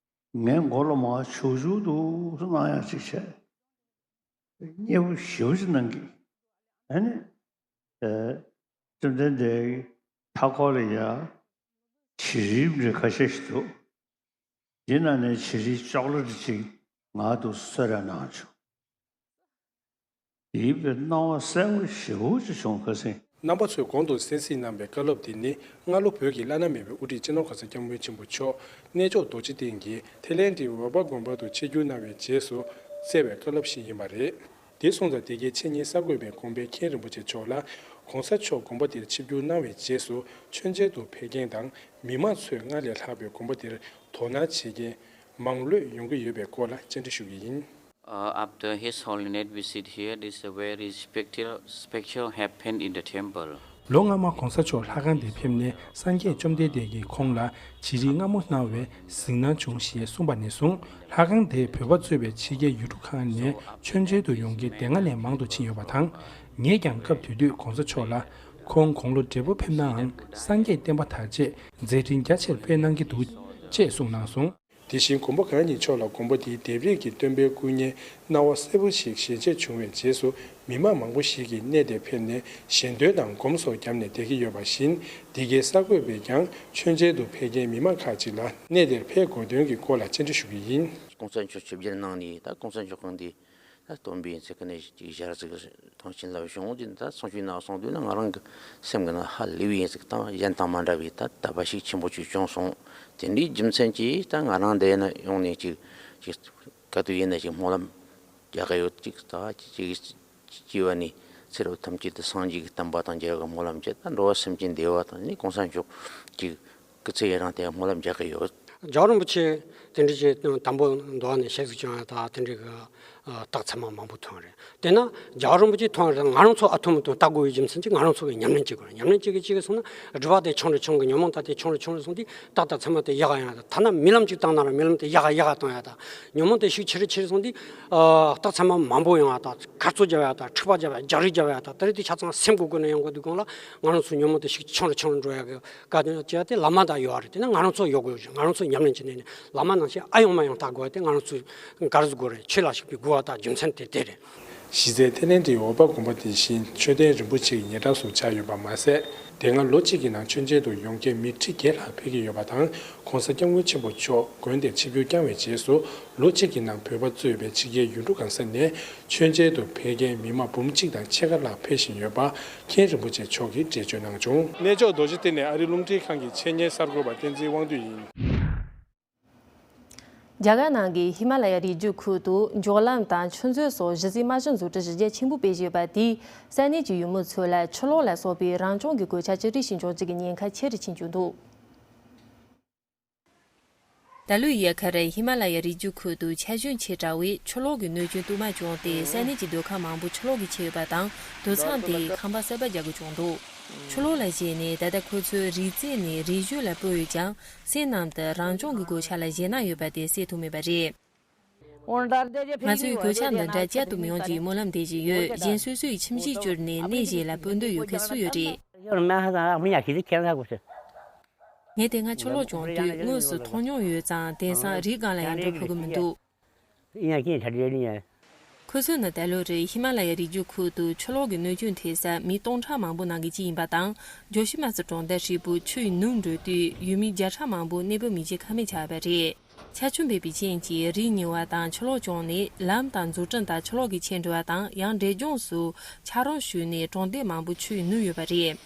ངའི་མགོ་ལ་མར་བྱུག་བྱུག་འདུག་སེ་གནང་ཡག་ཅིག་བྱས། མཉེས་པོ་ཞེ་པོ་ཅིག་གནང་གི། ཨ་ནི། ཨེ། བཅོམ་ལྡན་འདས་ཀྱི་མཐའ་འཁོར་ལ་ཡ་བྱི་རིལ་འདྲ་ཁ་ཤས་ཤིག་འདུག། འདི་ནང་ནས་བྱི་རིལ་ཅོག་ལེ་ཊི་ཅིག་ང་ལ་གསོལ་རས་གནང་བྱུང་། དེའི་དཔེ་སྣང་བ་གསལ་པོ་ཞེ་པོ་ཅིག་བྱུང་། ཁ་སང་། རྣམ་པ་ཚོས་གོང་དུ་གསན་གཟིགས་གནང་བའི་བཀའ་སློབ་འདི་ནི། སྔ་ལོ་བོད་ཀྱི་བླ་ན་མེད་པའི་དབུ་ཁྲིད་སྤྱི་ནོར་༸གོང་ས་༸སྐྱབས་མགོན་ཆེན་པོ་མཆོག་གནས་མཆོག་རྡོ་རྗེ་གདན་གྱི་ཐའི་ལེན་ཌིའི་ཝེ་པ་དགོན་པ་དུ་ཆིབས་བསྒྱུར་གནང་བའི་རྗེས་སུ་སྩལ་བའི་བཀའ་སློབ་ཞིག་ཡིན་པ་རེད། དེ་སོང་ཙང་། དེ་གའི་འཆད་ཉན་གསར་འགོད་པས་དགོན་པའི་མཁན་རིན་པོ་ཆེ་མཆོག་ལ། ༸གོང་ས་མཆོག་དགོན་པ་དེར་ཆིབས་བསྒྱུར་གནང་བའི་རྗེས་སུ་མཆོད་མཇལ་དུ་ཕེབས་མཁན་དང་། མི་མང་ཚོས་སྔར་ལས་ལྷག་པའི་དགོན་པ་དེར་དོ་སྣང་བྱེད་མཁན་མང་ལོས་ཡོང་གི་ཡོད་པའི་སྐོར་ལ་བཅར་འདྲི་ཞུ་གི་ཡིན། Uh, after His Holiness visit here, this is a very spectacle, spectacle happened in the temple. ལོ་སྔ་མ་གོང་ས་མཆོག་ལྷ་ཁང་དེར་ཕེབས་ནས་སངས་རྒྱས་བཅོམ་ལྡན་འདས་ཀྱིས་ཁོང་ལ་བྱི་རིལ་མངར་མོ་གནང་བས་གཟིགས་སྣང་བྱུང་ཞེས་གསུངས་པ་ནས་བཟུང་། ལྷ་ཁང་དེས་བོད་པ་གཙོས་པའི་ཕྱི་རྒྱལ་ཡུལ་གྲུ་ཁག་ནས་མཆོད་མཇལ་དུ་ཡོང་མཁན་དེ་སྔ་ལས་མང་དུ་ཕྱིན་ཡོད་པ་དང་། ངས་ཀྱང་སྐབས་དེ་དུས་གོང་ས་མཆོག་ལ། ཁོང་དགུང་ལོ་བགྲེས་པོ་ཕེབས་ནའང་སངས་རྒྱས་བསྟན་པ་དར་ཆེད་མཛད་འཕྲིན་རྒྱ་ཆེར་སྤེལ་གནང་གི་འདུག་ཅེས་གསུངས་གནང་སོང་། དེ་བཞིན་མགོན་པོ་གང་ཉིད་མཆོག་ལ་མགོན་པོ་དེའི་ལྡེབས་རིས་ཀྱི་སྟོན་པའི་སྐུ་བརྙན་སྣང་བ་གསལ་པོ་ཞིག་ཞལ་འབྱེད་བྱུང་བའི་རྗེས་སུ། མི་མང་མང་པོ་ཞིག་གིས་གནས་དེར་ཕེབས་ནས་ཞལ་འདོན་དང་སྒོམ་སོགས་བརྒྱབ་ནས་བསྡད་ཀྱི་ཡོད་པ་བཞིན། འདི་གའི་གསར་འགོད་པས་ཀྱང་མཆོད་མཇལ་དུ་ཕེབས་མཁན་མི་མང་ཁག་ཅིག་ལ་གནས་དེར་ཕེབས་དགོས་དོན་གྱི་སྐོར་ལ་བཅར་འདྲི་ཞུ་གི་ཡིན། གོང་ས་མཆོག་ཆིབས་བསྒྱུར་གནང་ནས། ད་གོང་ས་མཆོག་གང་དེ། ད་སྟོན་པའི་ཚེ་ཀ་ནས་ཅིག་ཞལ་གཟིགས་དང་བྱིན་རླབས་བྱུང་། དེ་ད་གསུང་ཆོས་གནང་སོང་དུས་ན། ང་རང་གི་སེམས་ཀྱི་ནང་ཧ་ལས་པའི་ཡིན་ཟིག་དང་། གཞན་དང་མ་འདྲ་བའི་ད་དད་པ་ཞིག་ཆེན་པོ་ཅིག་བྱུང་སོང་། དེ་འདྲའི་རྒྱུ་མཚན་གྱིས་ད་ང་རང་འདི་ན་ཡོང་ནས་ཅིག་ཅིག་ག་དུས་ཡིན་ན་ཅིག་སྨོན་ལམ་རྒྱག་གི་ཡོད། ཅིག་ད་ཅིག་ཅིག་བྱས་པ་ནས་ཚེ་རབས་ཐམས་ཅད་དུ་སངས་རྒྱས་ཀྱི་བསྟན་པ་དང་འབྲེལ་བའི་སྨོན་ལམ་བྱས། ད་འགྲོ་བ་སེམས་ཅན་བདེ་བ་དང་ནི་གོང་ས་མཆོག་ཅིག་སྐུ་ཚེ་ཡུན་རིང་དེ་སྨོན་ལམ་རྒྱག་གི་ཡོད། རྒྱལ་བ་རིན་པོ་ཆེ་དེ་འདྲ་ཅིག་དང་པོ་འདུག་ནས་ཞལ་གཟིགས་བྱུང་ཡ། ད་དེ་འདྲ་གི་རྟགས་མཚན་མ་མང་པོ་ཐོན་རེད། དེ་ན་རྒྱལ་བ་རིན་པོ་ཆེ་ཐོན་རེད། ང་རང་ཚོ་ཨ་ཐུམ་དུ་ལྟ་དགོས་པའི་རྒྱུ་མཚན་གྱིས་ང་རང་ཚོ་གི་ཉམས་ལེན་བྱེད་དགོས་རེད། ཉམས་ལེན་བྱེད་གི་བྱེད་གི་སོང་ན། སྒྲིབ་པ་དེ་ཆུང་རུ་ཆུང་གི། ཉོན་མོངས་དག་དེ་ཆུང་རུ་ཆུང་རུ་སོང་དུས་རྟགས་དང་མཚན་མ་དེ་ཡག་ག་ཡོང་ཡ། ཐ་ན་རྨི་ལམ་ཅིག་བཏང་ན་ར་རྨི་ལམ་དེ་ཡག་ག་ཡག་ག་བཏང་ཡ། ད་ཉོན་མོངས་དེ་ཤུགས་ཆེ་རུ་ཆེ་རུ་སོང་དུས་རྟགས་མཚན་མ་མང་པོ་ཡོང་ཡ། ད་གར་སོགས་རྒྱབ་ཡ། ད་འཁྲུག་པ་རྒྱབ་ཡ། རྒྱག་རེས་རྒྱབ་ཡ། ད་དེ་རིགས་དེ་ཆ་ཚང་སེམས་ཀྱི་སྒོ་ནས་ཡོང་དགོས་དུས་སྒང་ལ། ང་རང་ཚོ་ཉོན་མོངས་དེ་ཤུགས་ཆུང་རུ་ཆུང་རུ་འགྲོ་ཡ་གི་བཀའ་དྲིན་བྱས་ཏེ་བླ་མ་དང་ཡོད་རེད། དེ་ནས་ང་རང་ཚོ་ཡོད་དགོས། ང་རང་ཚོ་ཉམས་ལེན་བྱེད་ནས་བླ་མ་ནང་བཞིན་ཨ་ཡོང་མ་ཡོང་བལྟ་དགོས་པ་དེ་ང་རང་ཚོའི་ག་རེ་ཟེར་དགོས་རེད། ཆོས་ལ་ཞུགས་པའི་དགོས་པ་དང་རྒྱུ་མཚན་དེ་དེ་རེད། གཞི་རྩའི་ཐེ་ལན་དེ་འོལ་པ་དགོན་པ་དེ་བཞིན་མཆོད་རྟེན་རིན་པོ་ཆེ་གི་ཉེ་འགྲམ་སུ་ཆགས་ཡོད་པ་མ་ཟད། དེ་སྔ་ལོ་གཅིག་གི་ནང་མཆོད་མཇལ་དུ་ཡོང་མཁན་མི་ཁྲི་བརྒྱད་ལྷག་ཕེབས་ཀྱི་ཡོད་པ་དང་། ༸གོང་ས་༸སྐྱབས་མགོན་ཆེན་པོ་མཆོག་དགོན་དེར་ཆིབས་བསྒྱུར་བསྐྱངས་པའི་རྗེས་སུ། ལོ་གཅིག་གི་ནང་བོད་པ་གཙོས་པའི་ཕྱི་རྒྱལ་ཡུལ་གྲུ་གང་ས་ནས་མཆོད་མཇལ་དུ་ཕེབས་མཁན་མི་མང་འབུམ་གཅིག་དང་ཕྱེད་ཀ་ལྷག་ཕེབས་བཞིན་ཡོད་པ་མཁན་རིན་པོ་ཆེ་མཆོག་གིས་འགྲེལ་བརྗོད་གནང་བྱུང་། གནས་མཆོག་རྡོ་རྗེ་གདན་ནས་ཨ་རིའི་རླུང་འཕྲིན་ཁང་གི་ཆེད་གཉེར་གསར་འགོད་པ་བསྟན་འཛིན་དབང་འདུས་ཡིན། རྒྱ་གར་ནང་གི་ཧི་མ་ལ་ཡ་རི་རྒྱུད་ཁུལ་དུ་འབྱོར་ལམ་དང་ཆུ་མཛོད་སོགས་གཞི་རྩའི་རྨང་གཞི་འཛུགས་སྐྲུན་གཞི་རྒྱ་ཆེན་པོ་སྤེལ་བཞིན་ཡོད་པ་དེས་ས་གནས་ཀྱི་ཡུལ་མི་ཚོ་ལ་ཆུ་ལོག་ལ་སོགས་པའི་རང་བྱུང་གི་གོད་ཆག་ཅི་འདྲ་ཞིག་འབྱུང་རྒྱུ་གི་ཉེན་ཁ་ཆེ་རུ་ཕྱིན་བཅུག་འདུག་ད་ལོའི་དབྱར་ཁར་ཧི་མ་ལ་ཡ་རི་རྒྱུད་ཁུལ་དུ་ཆར་ཞོད་ཆེ་དྲགས་པས་ཆུ་ལོག་གི་གནོད་སྐྱོན་དུ་མ་བྱུང་སྟེ། ས་གནས་ཀྱི་སྡོད་ཁང་མང་པོ་ཆུ་ལོག་གིས་ཁྱེར་ཡོད་པ་དང་། སྡོད་ཁང་དེ་ཁང་པ་གསར་པ་རྒྱག་དགོས་བྱུང་འདུག་ཆུ་ལོག་ལ་གཞིགས་ནས་ད་ལྟ་ཁོ་ཚོས་རི་རྩེ་ནས་རི་བཞོན་ལ་སྤོས་ཡོད་ཀྱང་། སེམས་ནང་དུ་རང་བྱུང་གི་གོད་ཆག་ལ་ཞེད་སྣང་ཡོད་པ་དེ་སེལ་ཐུབ་མེད་པ་རེད། ང་ཚོས་གོད་ཆག་འདི་འདྲ་བསྐྱར་དུ་མི་ཡོང་ཅེས་སྨོན་ལམ་འདེབས་བཞིན་ཡོད། གཞན་སོ་སོའི་ཁྱིམ་གཞིས་བསྐྱུར་ནས་གནས་གཞན་ལ་སྤོ་འདོད་ཡོད་མཁན་སུ་ཡོད་རེད། ངས་དེ་སྔ་ཆུ་ལོག་བྱུང་དུས་དངོས་སུ་མཐོང་མྱོང་ཡོད་ཙང་། དེང་སང་རིའི་སྒང་ལ་ཡང་འགྲོ་ཕོད་ཀྱི་མི་འདུག་ཁོ་ཚོ་ནི་ད་ལོར་ཧི་མ་ལ་ཡ་རི་རྒྱུད་ཁུལ་དུ་ཆུ་ལོག་གི་གནོད་སྐྱོན་ཐེབས་ས་མི་སྟོང་ཕྲག་མང་པོ་ནང་གི་གཅིག་ཡིན་པ་དང་། ཇོ་ཤི་མ་སི་གྲོང་རྡལ་ཧྲིལ་པོ་ཆུ་ཡིས་ནུབ་འགྲོ་དུས་ཡུལ་མི་བརྒྱ་ཕྲག་མང་པོ་གནས་སྤོ་མེད་ཅིང་ཁ་མེད་ཆགས་པ་རེད། ཆར་ཆུ་འབབ་པའི་རྐྱེན་གྱིས་རི་ཉིལ་བ་དང་ཆུ་ལོག་བྱུང་ནས་ལམ་དང་འཛུགས་སྐྲུན་དག་ཆུ་ལོག་གིས་ཁྱེར་འགྲོ་བ་དང་། ཡང་འབྲས་ལྗོངས་སུ་ཆག་རོ་ཞུས་ནས་གྲོང་སྡེ་མང་པོ་ཆུ་ཡིས་ནུབ་ཡོད་པ་རེད།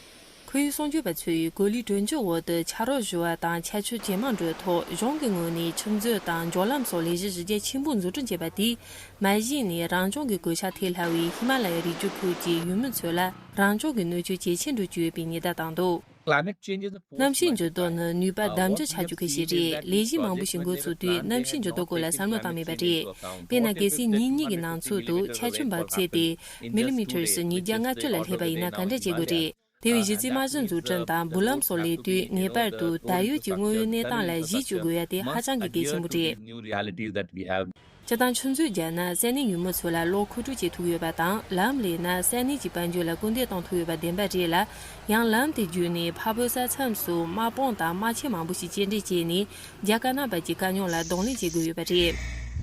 ཁོར་ཡུག་སྲུང་སྐྱོབ་པ་ཚོས་གོ་ལའི་གྲོན་ཆུང་འོག་ཏུ་ཆག་རོ་བཞུ་བ་དང་ཆར་ཆུ་ཇེ་མང་འགྲོ་ཐོག་གཞུང་གི་ངོས་ནས་ཆུ་མཛོད་དང་འབྱོར་ལམ་སོགས་ལས་གཞི་གཞི་རྒྱ་ཆེན་པོ་འཛུགས་སྐྲུན་བྱས་པ་དེས། མ་གཞི་ནས་རང་བྱུང་གི་གོད་ཆག་ཐེབས་སླ་བའི་ཧི་མ་ལ་ཡའི་རི་རྒྱུད་ཁུལ་གྱི་ཡུལ་མི་ཚོ་ལ་རང་བྱུང་གི་གནོད་སྐྱོན་ཇེ་ཆེར་འགྲོ་རྒྱུ་ཡོད་པའི་ཉེན་བརྡ་བཏང་འདུག་གནམ་གཤིས་འགྱུར་ལྡོག་ནི་ནུས་པ་དམ་འཛིན་བྱ་རྒྱུ་གལ་ཆེ་རེད། ལས་གཞི་མང་པོ་ཞིག་འགོ་ཚུགས་དུས་གནམ་གཤིས་འགྱུར་ལྡོག་སྐོར་ལ་བསམ་བློ་བཏང་མེད་པ་རེད། དཔེར་ན། གལ་སྲིད་ཉིན་གཉིས་ཀྱི་ནང་ཚུད་དུ་ཆར་ཆུ་འབབ་ཚད་དེ་མི་ལི་མི་ཊར་ཉིས་བརྒྱ་ལྔ་བཅུ་ལ་སླེབས་པ་ཡིན་ན་ག་འདྲ་བྱེད་དགོས་རེད། དེ་བས་གཞི་རྩའི་རྨང་གཞི་འཛུགས་སྐྲུན་དང་འབུ་ལམ་སོགས་ལས་དུས་ངེས་པར་དུ་ད་ཡོད་ཀྱི་དངོས་ཡོད་གནས་སྟངས་ལ་གཞི་བཅོལ་དགོས་ཡ་དེ་ཧ་ཅང་གི་གལ་ཆེན་པོ་རེད། སྤྱིར་བཏང་ཆུ་མཛོད་བརྒྱབ་ན་ས་གནས་ཡུལ་མི་ཚོ་ལ་གློག་མཁོ་སྤྲོད་བྱེད་ཐུབ་ཡོད་པ་དང་། ལམ་ལས་ན་ས་གནས་ཀྱི་དཔལ་འབྱོར་ལ་སྐུལ་འདེད་གཏོང་ཐུབ་ཡོད་པ་བདེན་པ་རེད་ལ། ཡང་ལམ་དེ་བརྒྱུད་ནས་འཕགས་བོད་ས་མཚམས་སུ་དམག་དཔུང་དང་དམག་ཆས་མང་པོ་ཞིག་སྐྱེལ་འདྲེན་བྱས་ནས། རྒྱ་དཀར་ནག་བར་གྱི་དཀའ་རྙོག་ལ་གདོང་ལེན་བྱེད་དགོས་ཡོད་པ་རེད།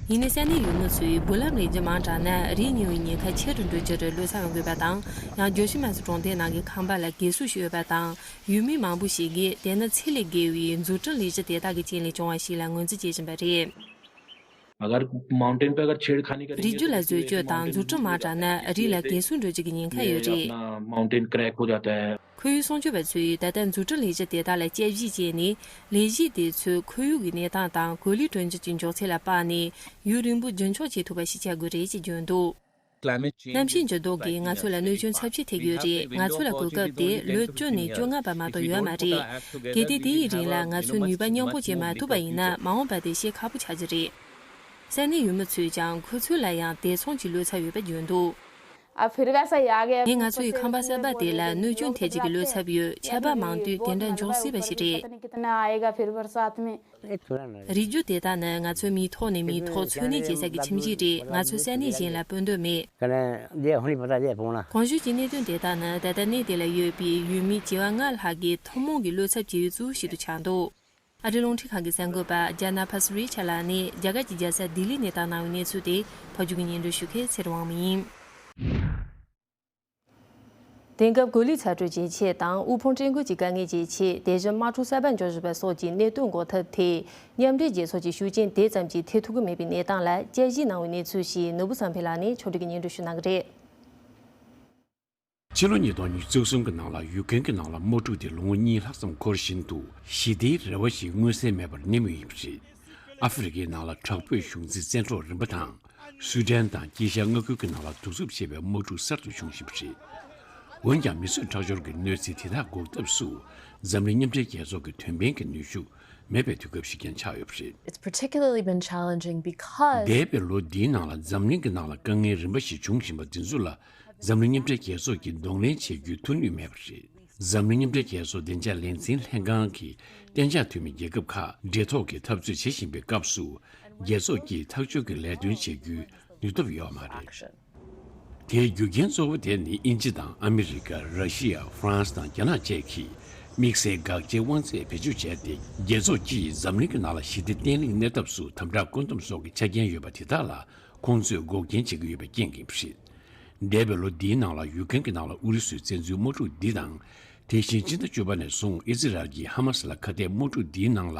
ཡིན་ནའི་ས་གནས་ཡུལ་མི་ཚོས་འབུ་ལམ་ལས་གཞི་མང་དྲགས་ན་རི་ཉིལ་བའི་ཉེན་ཁ་ཆེ་རུ་འགྲོ་རྒྱུར་བློ་འཚབ་ཡོང་དགོས་པ་དང་། ཡང་ཇོ་ཤི་མ་སི་གྲོང་སྡེ་ནང་གི་ཁང་པ་ལ་གས་སྲུབས་ཤིག་ཡོད་པ་དང་། ཡུལ་མི་མང་པོ་ཞིག་གིས་དེ་ནི་ཚད་ལས་བརྒལ་བའི་འཛུགས་སྐྲུན་ལས་གཞི་དེ་དག་གི་རྐྱེན་ལས་བྱུང་བ་ཞིག་ལ་ངོས་འཛིན་བྱེད་བཞིན་པ་རེད། अगर माउंटेन पे अगर छेड़खानी करेंगे རི་རྒྱུད་ལ་བཟོས་སྤྱོད་དང་འཛུགས་སྐྲུན་མང་དྲགས་ན་རི་ལ་གས་སྲུབས་འགྲོ་རྒྱུ་གི་ཉེན་ཁ་ཡོད་རེད། अपना माउंटेन क्रैक हो जाता है। ཁོར་ཡུག་སྲུང་སྐྱོབ་པ་ཚོས་ད་ལྟ་འཛུགས་སྐྲུན་ལས་གཞི་དེ་དག་ལ་དཔྱད་ཞིབ་བྱས་ནས། ལས་གཞི་དེ་ཚོས་ཁོར་ཡུག་གི་གནས་སྟངས་དང་གོ་ལའི་གྲོན་ཆུང་གི་མགྱོགས་ཚད་ལ་དཔགས་ནས་ཡུན་རིང་པོ་རྒྱུན་འཁྱོངས་བྱེད་ཐུབ་པ་ཞིག་བྱ་དགོས་རེད་ཅེས་བརྗོད་འདུག་གནམ་གཤིས་འགྱུར་ལྡོག་གིས་ང་ཚོ་ལ་གནོད་སྐྱོན་ཚབས་ཆེ་ཐེབས་ཡོད་རེད། ང་ཚོ་ལ་གོ་སྐབས་དེ་ལོ་བཅུ་ནས་བཅོ་ལྔ་བར་མ་གཏོགས་ཡོད་མ་རེད། གལ་ཏེ་དེའི་རིང་ལ་ང་ཚོས་ནུས་པ་མཉམ་སྤུངས་བྱེད་མ་ཐུབ་པ་ཡིན་ན། མ་འོངས་པ་དེ་བཤད་ཁག་པོ་ཆགས་ཀྱི་རེད། ས་གནས་ཡུལ་མི་ཚོས་ཀྱང་ཁོ་ཚོ་ལ་ཡང་དེ་མཚུངས་ཀྱི་བློ་འཚབ་ཡོད་པ་བརྗོད་འདུག अब फिर वैसा ही आ गया। ངས་ང་ཚོའི་ཁང་པ་གསར་པ་དེ་ལ་གནོད་སྐྱོན་ཐེབས་ཀྱི་གི་བློ་འཚབ་ཡོད། ཆར་པ་མང་དུས་དེ་འདྲ་འཇོག་སྲིད་པ་ཞིག་རེད། पता नहीं कितना आएगा फिर बरसात में। རིགས་རྒྱུད་དེ་དག་ནི་ང་ཚོའི་མིའི་ཐོག་ནས་མིའི་ཐོག་འཚོ་གནས་བྱེད་ས་ཀྱི་ཁྱིམ་གཞིས་རེད། ང་ཚོ་ས་གནས་གཞན་ལ་སྤོ་འདོད་མེད། གང་ལྟར་ལས་ཧོ་ནི་པ་ཏ་ལས་ཕོང་ལ། གོང་ཞུས་ཀྱི་གནད་དོན་དེ་དག་ནི་ད་ལྟ་གནས་དེ་ལ་ཡོད་པའི་ཡུལ་མི་བྱེ་བ་ལྔ་ལྷག་གིས་ཐུན་མོང་གི་བློ་འཚབ་བྱེད་ཡུལ་གཙོ་བོ་ཞིག་ཏུ་ཆགས་འདུག་ཨ་རིའི་རླུང་འཕྲིན་ཁང་གི་གསར་འགོད་པ་ཇཱ་ན་ཕ་སུ་རི་ཆ་ལགས་ནས་རྒྱ་གར་གྱི་རྒྱལ་ས་ལྡི་ལི་ནས་བཏང་གནང་བའི་གནས་ཚུལ་དེ་ཕབ་སྒྱུར་གྱིས་སྙན་སྒྲོན་ཞུ་མཁན་ཚེ་རིང་དབང་མོ་ཡིན། དེང་སྐབས་གོ་ལའི་ཚ་དྲོད་ཇེ་ཆེ་དང་དབུལ་ཕོངས་བཀྲེས་སྐོམ་གྱི་དཀའ་ངལ་ཇེ་ཆེ། དེ་བཞིན་དམག་འཁྲུག་གསར་པ་འབྱུང་བཞིན་པ་སོགས་ཀྱི་གནད་དོན་འགོག་ཐབས་ཐད་མཉམ་འབྲེལ་རྒྱལ་ཚོགས་ཀྱི་ཤུགས་རྐྱེན་དེ་ཙམ་གྱིས་ཐེབས་ཐུབ་ཀྱི་མེད་པའི་གནས་སྟངས་ལ་དཔྱད་ཞིབ་གནང་བའི་གནས་ཚུལ་ཞིག་ནོར་བུ་བསམ་འཕེལ་ལགས་ནས་ཕྱོགས་སྒྲིག་གིས་སྙན་སྒྲོན་ཞུ་གནང་གི་རེད། ཕྱི་ལོ་ཉིས་སྟོང་ཉི་ཤུ་རྩ་གསུམ་གྱི་ནང་ལ་ཡུཀ་རེན་གྱི་ནང་ལ་དམག་འཁྲུག་དེ་ལོ་ངོ་གཉིས་ལྷག་ཙམ་འཁོར་བཞིན་དུ་ཞི་བདེའི་རེ་བ་ཞིག་མངོན་གསལ་མེད་པར་གནས་མུས་ཡིན་པ་རེད། ཨ་ཧྥེ་རི་ཁའི་ནང་ལ་དྲག་པོའི་གཞུང་འཛིན་བཙན་འཕྲོག་རིམ་པ་དང་། སུའུ་ཏན་དང་དཀྱིལ་ཤར་མངའ་ཁུལ་གྱི་ནང་ལ་གདུག་རྩུབ་ཆེ་བའི་དམག་འཁྲུག་གསར་དུ་བྱུང་བཞིན་པ་རེད། འོན་ཀྱང་མི་གསོད་ཁྲག་སྦྱོར་གྱི་གནོད་འཚེ་དེ་དག་འགོག་ཐབས་སུ་འཛམ་གླིང་མཉམ་འབྲེལ་རྒྱལ་ཚོགས་ཀྱི་དོན་ཕན་གྱི་ནུས་ཤུགས་མེད་པའི་དུས་སྐབས་ཤིག་ཀྱང་ཆགས་ཡོད་པ་རེད། It's particularly been challenging because འདས་པའི་ལོ་འདིའི་ནང་ལ་འཛམ་གླིང་གི་ནང་ལ་དཀའ་ངལ་རིམ་པ་ཞིག་བྱུང་བཞིན་པ་འདི་ཚོ་ལ་འཛམ་གླིང་མཉམ་འབྲེལ་རྒྱལ་ཚོགས་ཀྱིས་གདོང་ལེན་བྱེད་རྒྱུའི་མཐུ་ནུས་མེད་པ་རེད། འཛམ་གླིང་མཉམ་འབྲེལ་རྒྱལ་ཚོགས་བདེ་འཇགས་ལས་འཛིན་ལྷན་ཁང་གི་གཏན་འཇགས་འཐུས་མི་རྒྱལ་ཁབ་ཁག་འབྲེལ་ཐོག་གིས་འཐབ་རྩོད་བྱེད་བཞིན་པའི་སྐབས་སུ་རྒྱལ་ཚོགས་ཀྱིས་ཐག་གཅོད་ཀྱི་ལས་དོན་བྱེད་རྒྱུའི་ནུས་སྟོབས་ཡོད་མ་རེད། དེའི་རྒྱུ་རྐྱེན་གཙོ་བོ་དེ་ནི་དབྱིན་ཇི་དང་ཨ་མི་རི་ཀ། ར་ཤི་ཡ། ཧྥ་རན་སི་དང་རྒྱ་ནག་བཅས་ཀྱིས་དམིགས་བསལ་དགག་བྱའི་དབང་ཚད་བེད་སྤྱོད་བྱས་ཏེ་རྒྱལ་ཚོགས་ཀྱིས་འཛམ་གླིང་གི་ནང་ལ་ཞི་བདེ་བརྟན་ལྷིང་གནས་ཐབས་སུ་དམ་དྲག་བཀོད་འདོམས་སོགས་ཀྱི་ཆ་རྐྱེན་ཡོད་པ་དེ་དག་ལ་ཁོང་ཚོས་འགོག་རྐྱེན་བྱེད་ཀྱི་ཡོད་པའི་རྐྱེན་གྱིས་རེད། འདས་པའི་ལོ་འདིའི་ནང་ལ་ཡུཀ་རེན་གྱི་ནང་ལ་ཨུ་རུ་སུས་བཙན་འཛུལ་དམག་འཁྲུག་འདི་དང་། དེ་བཞིན་ཕྱི་ཟླ་བཅུ་པ་ནས་བཟུང་ཨི་ཟི་རལ་གྱིས་ཧ་མ་སི་ལ་ཁ་གཏད་དམག་འཁྲུག་འདིའི་ནང་ལ་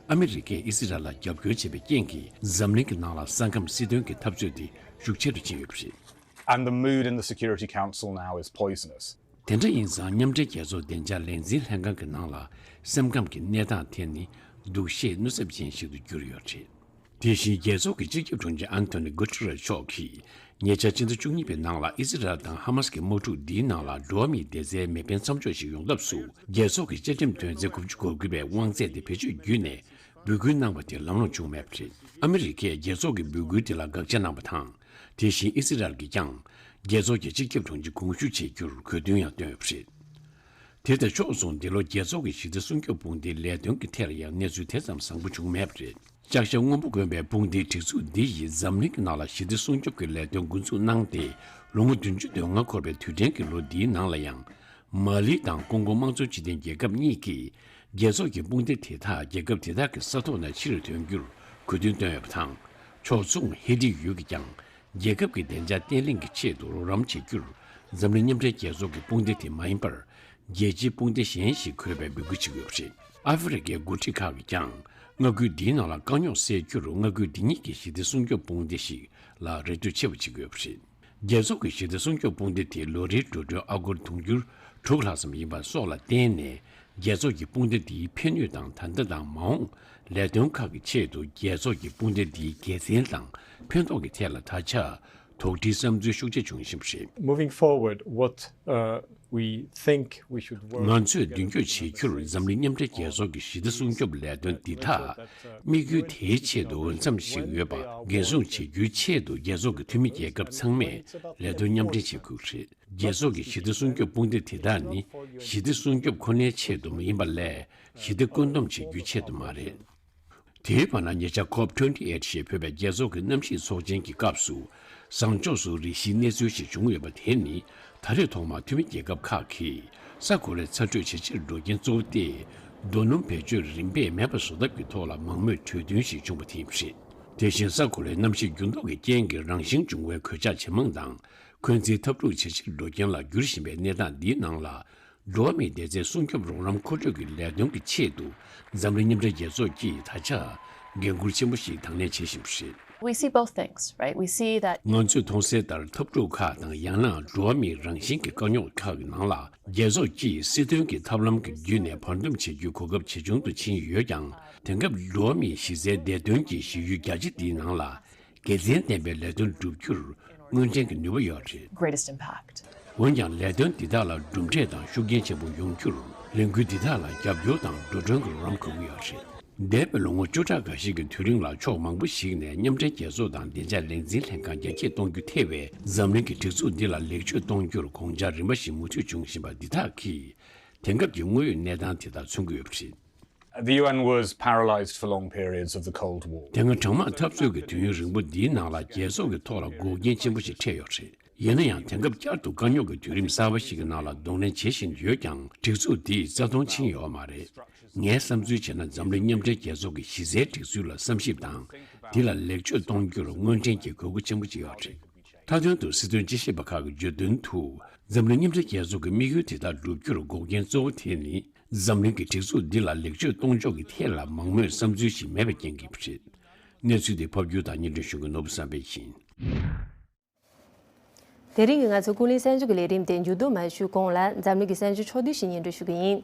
ཨ་མི་རི་ཀས་ཨི་ཟི་རལ་ལ་རྒྱབ་སྐྱོར་བྱས་པའི་རྐྱེན་གྱིས་འཛམ་གླིང་གི་ནང་ལ་ས་ཁམས་སྲིད་དོན་གྱི་འཐབ་རྩོད་དེ་ཤུགས་ཆེ་རུ་ཕྱིན་ཡོད་པ་རེད། And the mood in the Security Council now is poisonous. དེ་འདྲ་ཡིན་ཙང་མཉམ་འབྲེལ་རྒྱལ་ཚོགས་བདེ་འཇགས་ལས་འཛིན་ལྷན་ཁང་གི་ནང་ལ་སེམས་ཁམས་ཀྱི་གནས་སྟངས་དེ་ནི་སྡུག་ཤོས་གནོད་ཚབས་ཅན་ཞིག་ཏུ་གྱུར་ཡོད་རེད། དེ་བཞིན་རྒྱལ་ཚོགས་ཀྱི་སྤྱི་ཁྱབ་དྲུང་ཆེ་ཨན་ཐོ་ནི་གུ་ཏེ་རེ་མཆོག་གིས་ཉེ་ཆར་ཕྱི་ཟླ་བཅུ་གཉིས་པའི་ནང་ལ་ཨི་སི་རལ་དང་ཧ་མ་སི་ཀྱི་དམག་འཁྲུག་འདིའི་ནང་ལ་འགྲོ་བ་མིའི་བདེ་རྩའི་མེ་འཕེན་མཚམས་འཇོག་ཞིག་ཡོང་ཐབས་སུ་རྒྱལ་ཚོགས་ཀྱི་བཅའ་ཁྲིམས་དོན་ཚན་དགུ་བཅུ་གོ་དགུ་པའི་དབང་ཚད་དེ་བེད་སྤྱོད་བརྒྱུད་ནས་འབོད་སྐུལ་གནང་བ་དེ་ལམ་ལྷོང་བྱུང་མེད་པ་རེད། ཨ་མི་རི་ཀས་རྒྱལ་ཚོགས་ཀྱི་འབོད་སྐུལ་དེ་ལ་དགག་བྱ་གནང་བ་དང་། དེ་བཞིན་ཨི་སི་རལ་གྱིས་ཀྱང་རྒྱལ་ཚོགས་ཀྱི་སྤྱི་ཁྱབ་དྲུང་ཆེ་དགོངས་ཞུ་བྱེད་རྒྱུར་གོ་བསྡུར་ཡང་བཏོན་ཡོད་པ་རེད། དེ་དང་ཕྱོགས་མཚུངས་འདི་ལོ་རྒྱལ་ཚོགས་ཀྱི་ཞི་བདེ་སྲུང་སྐྱོབ་དཔུང་སྡེའི་ལས་དོན་གྱི་ཐད་ལ་ཡང་གནས་ཚུལ་དེ་ཙམ་བཟང་པོ་བྱུང་མེད་པ་རེད། ལྕགས་ཞྭ་སྔོན་པོ་གོན་པའི་དཔུང་སྡེའི་སྒྲིག་འཛུགས་འདི་ཡིས་འཛམ་གླིང་གི་ནང་ལ་ཞི་བདེ་སྲུང་སྐྱོབ་ཀྱི་ལས་དོན་འགོ་འཛུགས་གནང་སྟེ་ལོ་ངོ་བདུན་ཅུ་དོན་ལྔ་འཁོར་བའི་དུས་དྲན་གྱི་ལོ་འདིའི་ནང་ལ་ཡང་། མ་ལི་དང་ཀོང་ཀོ་དམངས་གཙོའི་སྤྱི་མཐུན་རྒྱལ་ཁབ་གཉིས་ཀྱིས་རྒྱལ་ཚོགས་ཀྱི་དཔུང་སྡེ་དེ་དག་རྒྱལ་ཁབ་དེ་དག་གི་ས་ཐོག་ནས་ཕྱིར་ཐོན་རྒྱུར་གོ་སྐབས་བཏོན་ཡོད་པ་དང་། ཕྱོགས་མཚུངས་ཧེ་ཏི་ཡུལ་གྱིས་ཀྱང་རྒྱལ་ཁབ་ཀྱི་བདེ་འཇགས་བརྟན་ལྷིང་གི་ཆེད་དུ་རོགས་རམ་བྱེད་རྒྱུར་འཛམ་གླིང་མཉམ་འབྲེལ་རྒྱལ་ཚོགས་ཀྱི་དཔུང་སྡེ་དེ་མ་ཡིན་པར་རྒྱལ་སྤྱིའི་དཔུང་སྡེ་གཞན་ཞིག་དགོས་པའི་འབོད་སྐུལ་བྱེད་ཀྱི་ཡོད་པ་རེད། ཨ་ཧྥེ་རི་ཁའི་འགོ་ཁྲིད་ཁག་གིས་ཀྱང་མངའ་ཁུལ་འདིའི་ནང་ལ་དཀའ་རྙོག་སེལ་རྒྱུར་མངའ་ཁུལ་འདི་ཉིད་ཀྱི་ཞི་བདེ་སྲུང་སྐྱོབ་དཔུང་སྡེ་ཞིག་ལ་རེ་ལྟོས་ཆེ་བ་བྱེད་ཀྱི་ཡོད་པ་རེད། རྒྱལ་ཚོགས་ཀྱི་ཞི་བདེ་སྲུང་སྐྱོབ་དཔུང་སྡེ་དེ་ལོ་རེའི་འགྲོ་གྲོན་ཨ་སྒོར་དུང་ཕྱུར་དྲུག་ལྷག་ཙམ་ཡིན་པ་སོགས་ལ་བརྟེན་ནས་རྒྱལ་ཚོགས་ཀྱི་དཔུང་སྡེ་འདིའི་ཕན་ནུས་དང་ད་ལྟ་དང་མ་འོངས་ལས་དོན་ཁག་གི་ཆེད་དུ་རྒྱལ་ཚོགས་ཀྱི་དཔུང་སྡེ་འདིའི་དགེ་མཚན་དང་ཕན་ཐོགས་ཀྱི་ཐད་ལ་ད་ཆ་དོགས་འདྲིའི་བསམ་ཚུལ་ཤུགས་ཆེ་བྱུང་བཞིན་པ་རེད། Moving forward, what, uh, we think we should work ང་ཚོས་མདུན་སྐྱོད་བྱེད་རྒྱུར་འཛམ་གླིང་མཉམ་འབྲེལ་རྒྱལ་ཚོགས་ཀྱི་ཞི་བདེ་སྲུང་སྐྱོབ་ལས་དོན་འདི་དག་དམིགས་ཡུལ་དེའི་ཆེད་དུ་འོས་འཚམ་ཞིག་ཡོད་པ་འགན་སྲུང་བྱེད་རྒྱུའི་ཆེད་དུ་རྒྱལ་ཚོགས་ཀྱི་འཐུས་མི་རྒྱལ་ཁབ་ཚང་མས་ལས་དོན་མཉམ་འབྲེལ་བྱེད་དགོས་རེད། རྒྱལ་ཚོགས་ཀྱི་ཞི་བདེ་སྲུང་སྐྱོབ་དཔུང་སྡེ་དེ་དག་ནི་ཞི་བདེ་སྲུང་སྐྱོབ་ཁོ་ནའི་ཆེད་དུ་མ་ཡིན་པ་ལས་ཞི་བདེ་བཀོད་འདོམས་བྱེད་རྒྱུའི་ཆེད་དུ་མ་རེད། དེའི་བར་ན་ཉེ་ཆར་ཁོབ་ཊུ་ཝེན་ཊི་ཨེཊ་ཞེས་འབོད་པའི་རྒྱལ་ཚོགས་ཀྱི་གནམ་གཤིས་ཚོགས་ཆེན་གྱི་སྐབས་སུ་བཟང་ཕྱོགས་སུ་རེ་ཞིག་གནས་ཚུལ་ཞིག་བྱུང་ཡོད་པ་དེ་ནི་ད་རེས་ཐོག་མར་འཐུས་མི་རྒྱལ་ཁབ་ཁག་གིས་ས་གོ་ལའི་ཚ་དྲོད་ཇེ་ཆེར་འགྲོ་རྐྱེན་གཙོ་བོ་སྟེ་རྡོ་སྣུམ་བེད་སྤྱོད་རིམ་པས་མེད་པ་བཟོ་ཐབས་ཀྱི་ཐོག་ལ་མང་མོས་གྲོས་མཐུན་ཞིག་བྱུང་བ་དེ་ཡིན་པ་རེད། དེ་བཞིན་ས་གོ་ལའི་གནམ་གཤིས་འགྱུར་ལྡོག་གི་རྐྱེན་གྱིས་རང་བཞིན་བྱུང་བའི་གོད་ཆག་ཇེ་མང་དང་། འཁོན་འཛིན་འཐབ་འཁྲུག་ཇེ་ཆེར་འགྲོ་རྐྱེན་ལ་འགྱུར་བཞིན་པའི་གནས་སྟངས་འདིའི་ནང་ལ། འགྲོ་བ་མིའི་བདེ་རྩའི་སྲུང་སྐྱོབ་རོགས་རམ་མཁོ་སྤྲོད་ཀྱི་ལས་དོན་གྱི་ཆེད་དུ་འཛམ་གླིང་མཉམ་འབྲེལ་རྒྱལ་ཚོགས་ཀྱིས་ད་ཆ་འགན་འཁུར་ཆེན་པོ་ཞིག་དང་ལེན་བྱེད་བཞིན་པ་རེད། We see both things, right? We see that ང་ཚོས་མཐོང་གསལ་ལྟར་འཐབ་འཁྲུག་ཁག་དང་ཡང་ན་འགྲོ་བ་མིའི་རང་བཞིན་གྱི་དཀའ་རྙོག་ཁག་གི་ནང་ལ་རྒྱལ་ཚོགས་ཀྱིས་སྲིད་དོན་གྱི་ཐབས་ལམ་གྱི་བརྒྱུད་ནས་བར་འདུམ་བྱེད་རྒྱུའི་གོ་སྐབས་ཇེ་ཆུང་དུ་ཕྱིན་ཡོད་ཀྱང་། དེང་སྐབས་འགྲོ་བ་མིའི་གཞི་རྩའི་བདེ་དོན་གྱི་གཞི་ཡུལ་རྒྱ་ཆེ་འདིའི་ནང་ལ། དགེ་མཚན་ལྡན་པའི་ལས་དོན་བསྒྲུབ་རྒྱུར་སྔོན་ཐོན་གྱི་ནུས་པ་ཡོད་རེད། Greatest impact. འོན་ཀྱང་ལས་དོན་འདི་དག་ལ་གྲུབ་འབྲས་དང་ཤུགས་རྐྱེན་ཆེན་པོ་ཡོང་རྒྱུར་ལས་འགུལ་འདི་དག་ལ་རྒྱབ་སྐྱོར་དང་འགྲོ་གྲོན་གྱི་རོགས་རམ་དགོས་ཀྱི་ཡོད་རེད། འདས་པའི་ལོ་ངོ་བཅུ་ཕྲག་འགའ་ཤས་ཀྱི་དུས་རིང་ལ་ཕྱོགས་མང་པོ་ཞིག་ནས་མཉམ་འབྲེལ་རྒྱལ་ཚོགས་དང་བདེ་འཇགས་ལས་འཛིན་ལྷན་ཁང་རྒྱ་སྐྱེད་གཏོང་རྒྱུ་ཐེ་བའི་འཛམ་གླིང་གི་སྒྲིག་འཛུགས་འདི་ལ་ལེགས་བཅོས་གཏོང་རྒྱུར་དགོངས་འཆར་རིམ་པ་བཞིན་མུ་མཐུད་བྱུང་བཞིན་པ་འདི་དག་གིས་དེང་སྐབས་ཀྱི་དངོས་ཡོད་གནས་སྟངས་དེ་དག་མཚོན་གྱི་ཡོད་པ་རེད། The U N was paralyzed for long periods of the Cold War. དེ་སྔ་གྲང་དམག་འཐབ་རྩོད་ཀྱི་དུས་ཡུན་རིང་པོ་འདིའི་ནང་ལ་རྒྱལ་ཚོགས་ཀྱི་ཐོག་ལ་འགོག་རྐྱེན་ཆེན་པོ་ཞིག་འཕྲད་ཡོད་རེད། ཡིན་ན་ཡང་དེང་སྐབས་བསྐྱར་དུ་དཀའ་རྙོག་གི་དུས་རིམ་གསར་པ་ཞིག་གི་ནང་ལ་གདོང་ལེན་བྱེད་བཞིན་ཡོད་ཀྱང་སྒྲིག་འཛུགས་འདིས་རྩ་སྟོང་ཕྱིན་ཡོད་མ་རེད། ངའི་བསམ་ཚུལ་བྱས་ན་འཛམ་གླིང་མཉམ་འབྲེལ་རྒྱལ་ཚོགས་ཀྱི་གཞི་རྩའི་སྒྲིག་ཚུལ་ལ་བསམ་ཞིབ་དང་། འདི་ལ་ལེགས་བཅོས་གཏོང་རྒྱུར་དངོས་འབྲེལ་གྱི་དགོས་མཁོ་ཆེན་པོ་ཅིག་ཡོད་རེད། མཐའ་དོན་དུ་སྲིད་དོན་དཔྱད་ཞིབ་པ་ཁག་གིས་བརྗོད་དོན་དུ། འཛམ་གླིང་མཉམ་འབྲེལ་རྒྱལ་ཚོགས་ཀྱི་དམིགས་ཡུལ་དེ་དག་བསྒྲུབ་རྒྱུར་འགོག་རྐྱེན་གཙོ་བོ་དེ་ནི། འཛམ་གླིང་གི་སྒྲིག་འཛུགས་འདི་ལ་ལེགས་བཅོས་གཏོང་ཕྱོགས་ཀྱི་ཐད་ལ་མང་མོས་བསམ་ཚུལ་ཞིག་མེད་པའི་རྐྱེན་གྱིས་རེད། གནས་ཚུལ་འདི་ཕབ་སྒྱུར་དང་སྙན་སྒྲོན་ཞུ་མཁན་ནོར་བུ་བསམ་འཕེལ་ཡིན། དེ་རིང་གི་ང་ཚོའི་ཀུན་གླེང་གསར་འགྱུར་གྱི་ལས་རིམ་དེ་མཇུག་བསྡོམས་མ་ཞུས་གོང་ལ་འཛམ་གླིང་གི་གསར་འགྱུར་ཕྱོགས་བསྡུས་ཤིག་སྙན་སྒྲོན་ཞུ་གི་ཡིན།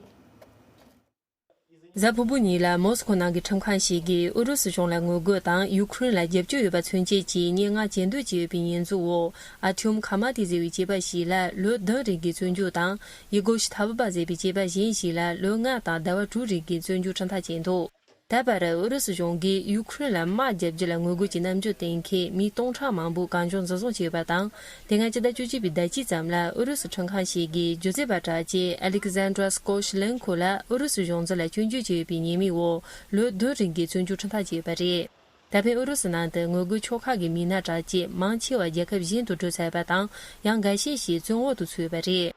གཟའ་ཕུར་བུ་ཉིན་ལ་མོ་སི་ཁོ་ནང་གི་ཁྲིམས་ཁང་ཞིག་གིས་ཨུ་རུ་སུ་གཞུང་ལ་ངོ་རྒོལ་དང་ཡུ་ཁུ་རེན་ལ་རྒྱབ་སྐྱོར་ཡོད་པ་མཚོན་བྱེད་ཀྱིས་སྙན་ངག་ཇེ་འདོད་ཀྱི་ཡོད་པའི་ཉེས་འཛུགས་འོག་ཨ་ཐུམ་ཁ་མ་ཏི་ཟེར་བའི་སྐྱེས་པ་ཞིག་ལ་ལོ་བདུན་རིང་གི་བཙོན་འཇུག་དང་། ཡེ་གོ་ཤི་ཐ་བུ་པ་ཟེར་བའི་སྐྱེས་པ་གཞན་ཞིག་ལ་ལོ་ལྔ་དང་ཟླ་བ་དྲུག་རིང་གི་བཙོན་འཇུག་ཁྲིམས་ཐག་བཅད་འདུག་ད་བར་ཨུ་རུ་སུ་གཞུང་གིས་ཡུ་ཁུ་རེན་ལ་དམག་རྒྱག་རྒྱུ་ལ་ངོ་རྒོལ་གྱི་རྣམ་འགྱུར་བསྟན་མཁན་མི་སྟོང་ཕྲག་མང་པོ་གང་བྱུང་འཛིན་བཟུང་བྱས་ཡོད་པ་དང་། དེ་སྔ་ཕྱི་ཟླ་བཅུ་གཅིག་པའི་ཟླ་དཀྱིལ་ཙམ་ལ་ཨུ་རུ་སུ་ཁྲིམས་ཁང་ཞིག་གིས་སྒྱུ་རྩལ་པ་གྲགས་ཅན་ཨ་ལེག་ཟན་དྲ་སྐོ་ཤི་ལན་ཁོ་ལ་ཨུ་རུ་སུ་གཞུང་འཛིན་ལ་སྐྱོན་བརྗོད་བྱས་ཡོད་པའི་ཉེས་མིང་འོག་ལོ་བདུན་རིང་གི་བཙོན་འཇུག་ཁྲིམས་ཐག་བཅད་ཡོད་པ་རེད། ད་ཕན་ཨུ་རུ་སུ་ནང་དུ་ངོ་རྒོལ་ཕྱོགས་ཁག་གི་མི་སྣ་གྲགས་ཅན་མང་ཆེ་བ་རྒྱལ་ཁབ་གཞན་དུ་འགྲོ་ཚར་བ་དང་། ཡང་འགའ་ཤས་ཤིག་བཙོན་འོག་ཏུ་ཚུད་ཡོད་པ་རེད།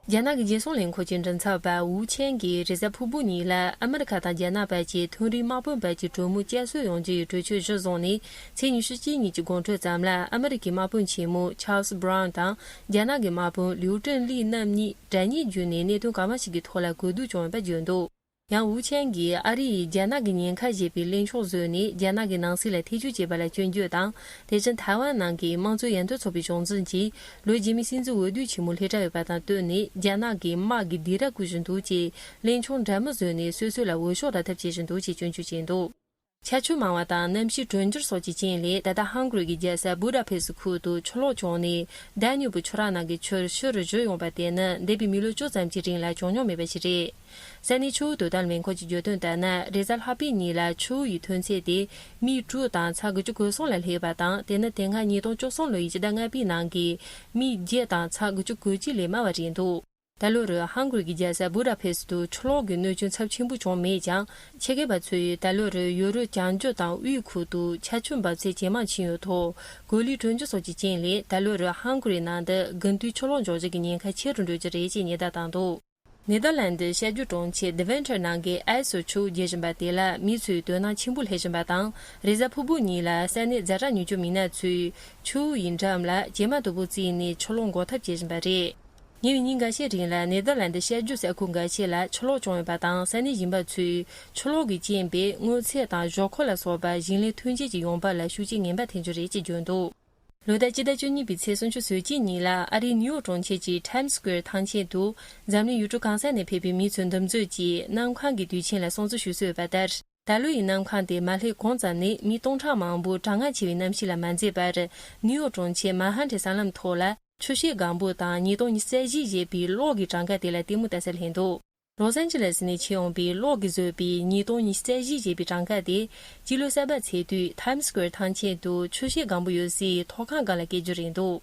རྒྱ་ནག་གི་རྒྱལ་སྲུང་ལས་ཁུངས་ཀྱི་མགྲིན་ཚབ་པ་ཝུ་ཆན་གྱིས་རེས་གཟའ་ཕུར་བུ་ཉིན་ལ་ཨ་མི་རི་ཁ་དང་རྒྱ་ནག་བར་གྱི་མཐོ་རིམ་དམག་དཔོན་བར་གྱི་གྲོས་མོལ་བསྐྱར་གསོ་ཡོང་རྒྱུ་ཡི་གྲོས་ཆོད་གཞིར་བཟུང་ནས། ཚེས་ཉི་ཤུ་གཅིག་ཉིན་གྱི་དགོང་དྲོ་ཙམ་ལ་ཨ་མི་རི་ཁའི་དམག་དཔོན་ཆེན་མོ་ཆཱལ་སི་བྷ་རའུན་དང་རྒྱ་ནག་གི་དམག་དཔོན་ལིའུ་ཀྲེན་ལི་རྣམ་གཉིས་དྲ་བརྙན་བརྒྱུད་ནས་གནད་དོན་གང་མང་ཞིག་གི་ཐོག་ལ་གོ་བསྡུར་བྱུང་ཡོད་པ་བརྗོད་འདུག་ཡང་ཝུ་ཆན་གྱིས་ཨ་རི་ཡིས་རྒྱ་ནག་གི་ཉེན་ཁ་བཞེས་པའི་གླེང་ཕྱོགས་བཟོས་ནས་རྒྱ་ནག་གི་ནང་སྲིད་ལ་ཐེ་བྱུས་བྱས་པ་ལ་སྐྱོན་བརྗོད་དང་། དེ་བཞིན་ཐའེ་ཝན་ནང་གི་དམངས་གཙོ་ཡར་ཐོན་ཚོགས་པའི་གཞུང་འཛིན་གྱིས་ལོ་རྗེས་མའི་སྲིད་འཛིན་འོས་བསྡུའི་ཆེད་དུ་སླེབས་གྲབས་ཡོད་པ་དང་བསྟུན་ནས་རྒྱ་ནག་གིས་དམག་གི་སྡིགས་ར་བསྐུལ་བཞིན་འདུག་ཅེས་གླེང་ཕྱོགས་འདྲ་མིན་བཟོས་ནས་སོ་སོ་ལ་འོས་ཤོག་རག་ཐབས་བྱེད་བཞིན་འདུག་ཅེས་སྐྱོན་བརྗོད་བྱས་འདུག་ཆར་ཆུ་མང་བ་དང་གནམ་གཤིས་དྲོད་འགྱུར་སོགས་ཀྱི་རྐྱེན་ལས། ད་ལྟ་ཧང་གྷི་རི་གི་རྒྱལ་ས་བུ་ཌ་ཕེ་སི་ཁུལ་དུ་ཆུ་ལོག་བྱུང་ནས། ཌན་ནིའུ་བུ་ཆུ་རགས་ནང་གི་ཆུར་ཕྱིར་བཞུར་ཡོང་བ་དེ་ནི་འདས་པའི་མི་ལོ་བཅུ་ཙམ་གྱི་རིང་ལ་བྱུང་མྱོང་མེད་པ་ཞིག་རེད། ས་གནས་ཆུ་བོ་དོ་དམ་ལས་ཁུངས་ཀྱིས་བརྗོད་དོན་ལྟར་ན། རེས་གཟའ་ལྷག་པའི་ཉིན་ལ་ཆུ་བོ་ཡི་ཐོན་ཚད་དེ་མི་དྲུག་དང་ཚེག་དགུ་བཅུ་གོ་གསུམ་ལ་སླེབས་པ་དང་། དེ་ནི་དེ་སྔ་ཉིས་སྟོང་བཅུ་གསུམ་ལོ་ཡི་ཕྱི་ཟླ་ལྔ་པའི་ནང་གི་མི་བརྒྱད་དང་ཚེག་དགུ་བཅུ་གོ་གཅིག་ལས་དམའ་བ་རེད་འདུག་ད་ལོ་རུ་ཧང་གྷི་རི་གི་རྒྱལ་ས་བུ་ཌ་ཕེ་སི་ཏུ་ཆུ་ལོག་གི་གནོད་སྐྱོན་ཚབས་ཆེན་པོ་བྱུང་མེད་ཀྱང་། ཆེད་མཁས་པ་ཚོས་ད་ལོ་རུ་ཡོ་རོབ་བྱང་རྒྱུད་དང་དབུས་ཁུལ་དུ་ཆར་ཆུ་འབབ་ཚད་ཇེ་མང་ཕྱིན་ཡོད་ཐོག་གོ་ལའི་དྲོད་འཇུག་སོགས་ཀྱི་རྐྱེན་ལས། ད་ལོ་རུ་ཧང་གྷི་རི་ནང་དུ་དགུན་དུས་ཆུ་ལོག་འབྱུང་རྒྱུ་གི་ཉེན་ཁ་ཆེ་རུ་འགྲོ་རྒྱུ་རེད་ཅེས་ཉེན་བརྡ་བཏང་འདུག་ནེ་དར་ལན་ཌི་བཤད་རྒྱུད་གྲོང་ཁྱེར་ཌི་ཝན་ཊར་ནང་གི་ཨའི་སུ་ཆུ་བོ་རྒྱས་བཞིན་པ་དེ་ལ་མི་ཚོས་དོ་སྣང་ཆེན་པོ་སླེབས་བཞིན་པ་དང་། རེས་གཟའ་ཕུར་བུ་ཉིན་ལ་ས་གནས་ཛ་དྲག་ཉེན་བཅོལ་མི་སྣ་ཚོས་ཆུ་བོ་ཡི་འགྲམ་ལ་གྱེས་མ་དོད་པོ་བརྩིས་ནས་ཆུ་ལོག་འགོག་ཐབས་བྱེད་བཞིན་པ་རེད། ཉེ་བའི་ཉིན་འགའ་ཤས་རིང་ལ་ནེ་དར་ལན་ཌི་བཤད་རྒྱུད་ས་ཁུལ་འགའ་ཤས་ལ་ཆུ་ལོག་བྱུང་ཡོད་པ་དང་། ས་གནས་གཞན་པ་ཚོས་ཆུ་ལོག་གི་རྐྱེན་པས་སྔོ་ཚལ་དང་ཞོག་ཁོག་ལ་སོགས་པ་ཞིང་ལས་ཐོན་སྐྱེད་ཀྱི་ཡོང་འབབ་ལ་ཤུགས་རྐྱེན་ངན་པ་ཐེབས་རྒྱུ་རེད་ཅེས་བརྗོད་འདུག་ལོ་ཟླ་སྤྱི་ཟླ་བཅུ་གཉིས་པའི་ཚེས་སུམ་ཅུ་སོ་གཅིག་ཉིན་ལ་ཨ་རིའི་ནིའུ་ཡོག་གྲོང་ཁྱེར་གྱི་ཊའིམ་སི་ཀུ་ཝེར་ཐང་ཆེན་དུ་འཛམ་གླིང་ཡུལ་གྲུ་གང་ས་ནས་ཕེབས་པའི་མི་ཚོའི་འདུ་འཛོམས་ཀྱིས་གནམ་ཁང་གི་དུས་ཆེན་ལ་སྲུང་བརྩི་ཞུ་སྲོལ་ཡོད་པ་ལྟར། ད་ལོ་ཡི་གནམ་ཁང་དེ་མ་སླེབས་གོང་ཙམ་ནས་མི་སྟོང་ཕྲག་མང་པོ་གྲང་ངར་ཆེ་བའི་གནམ་གཤིས་ལ་མ་མཛེས་པར། ནིའུ་ཡོག་གྲོང་ཁྱེར་མན་ཧ་ཊན་ས་ལམ་ཐོག་ལ་ཆུ་ཤེལ་སྒམ་པོ་དང་ཉིས་སྟོང་ཉི་ཤུ་རྩ་བཞི་ཞེས་པའི་གློག་གི་གྲངས་ཀ་དེ་ལ་ལྟད་མོ་ལྟ་སར་ལྷན་འདུག་ལོས་ཨན་ཇི་ལེས་ནས་མཆེད་ཡོང་པའི་གློག་གིས་བཟོས་པའི་ཉིས་སྟོང་ཉི་ཤུ་རྩ་བཞི་ཞེས་པའི་གྲངས་ཀ་དེ། སྤྱི་ལོ་གསར་པ་ཚེས་དུས་ཊའིམ་སི་ཀུ་ཝེར་ཐང་ཆེན་དུ་ཆུ་ཤེལ་སྒམ་པོ་ཡོད་སའི་ཐོག་ཁང་སྒང་ལ་བཀལ་རྒྱུ་རེད་འདུག་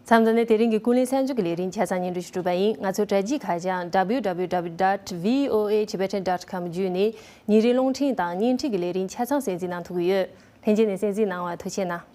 མཚམས་འདི་ནས་དེ་རིང་གི་ཀུན་གླེང་གསར་འགྱུར་གྱི་ལས་རིམ་ཆ་ཚང་སྙན་སྒྲོན་ཞུ་གྲུབ་པ་ཡིན། ང་ཚོའི་དྲ་རྒྱའི་ཁ་བྱང་W W W dot V O A Tibetan dot com བརྒྱུད་ནས་ཉིན་རེའི་རླུང་འཕྲིན་དང་བརྙན་འཕྲིན་གྱི་ལས་རིམ་ཆ་ཚང་གསན་གཟིགས་གནང་ཐུབ་ཀྱི་ཡོད། ལྷན་རྒྱས་ནས་གསན་གཟིགས་གནང་བར་ཐུགས་རྗེ་གནང་།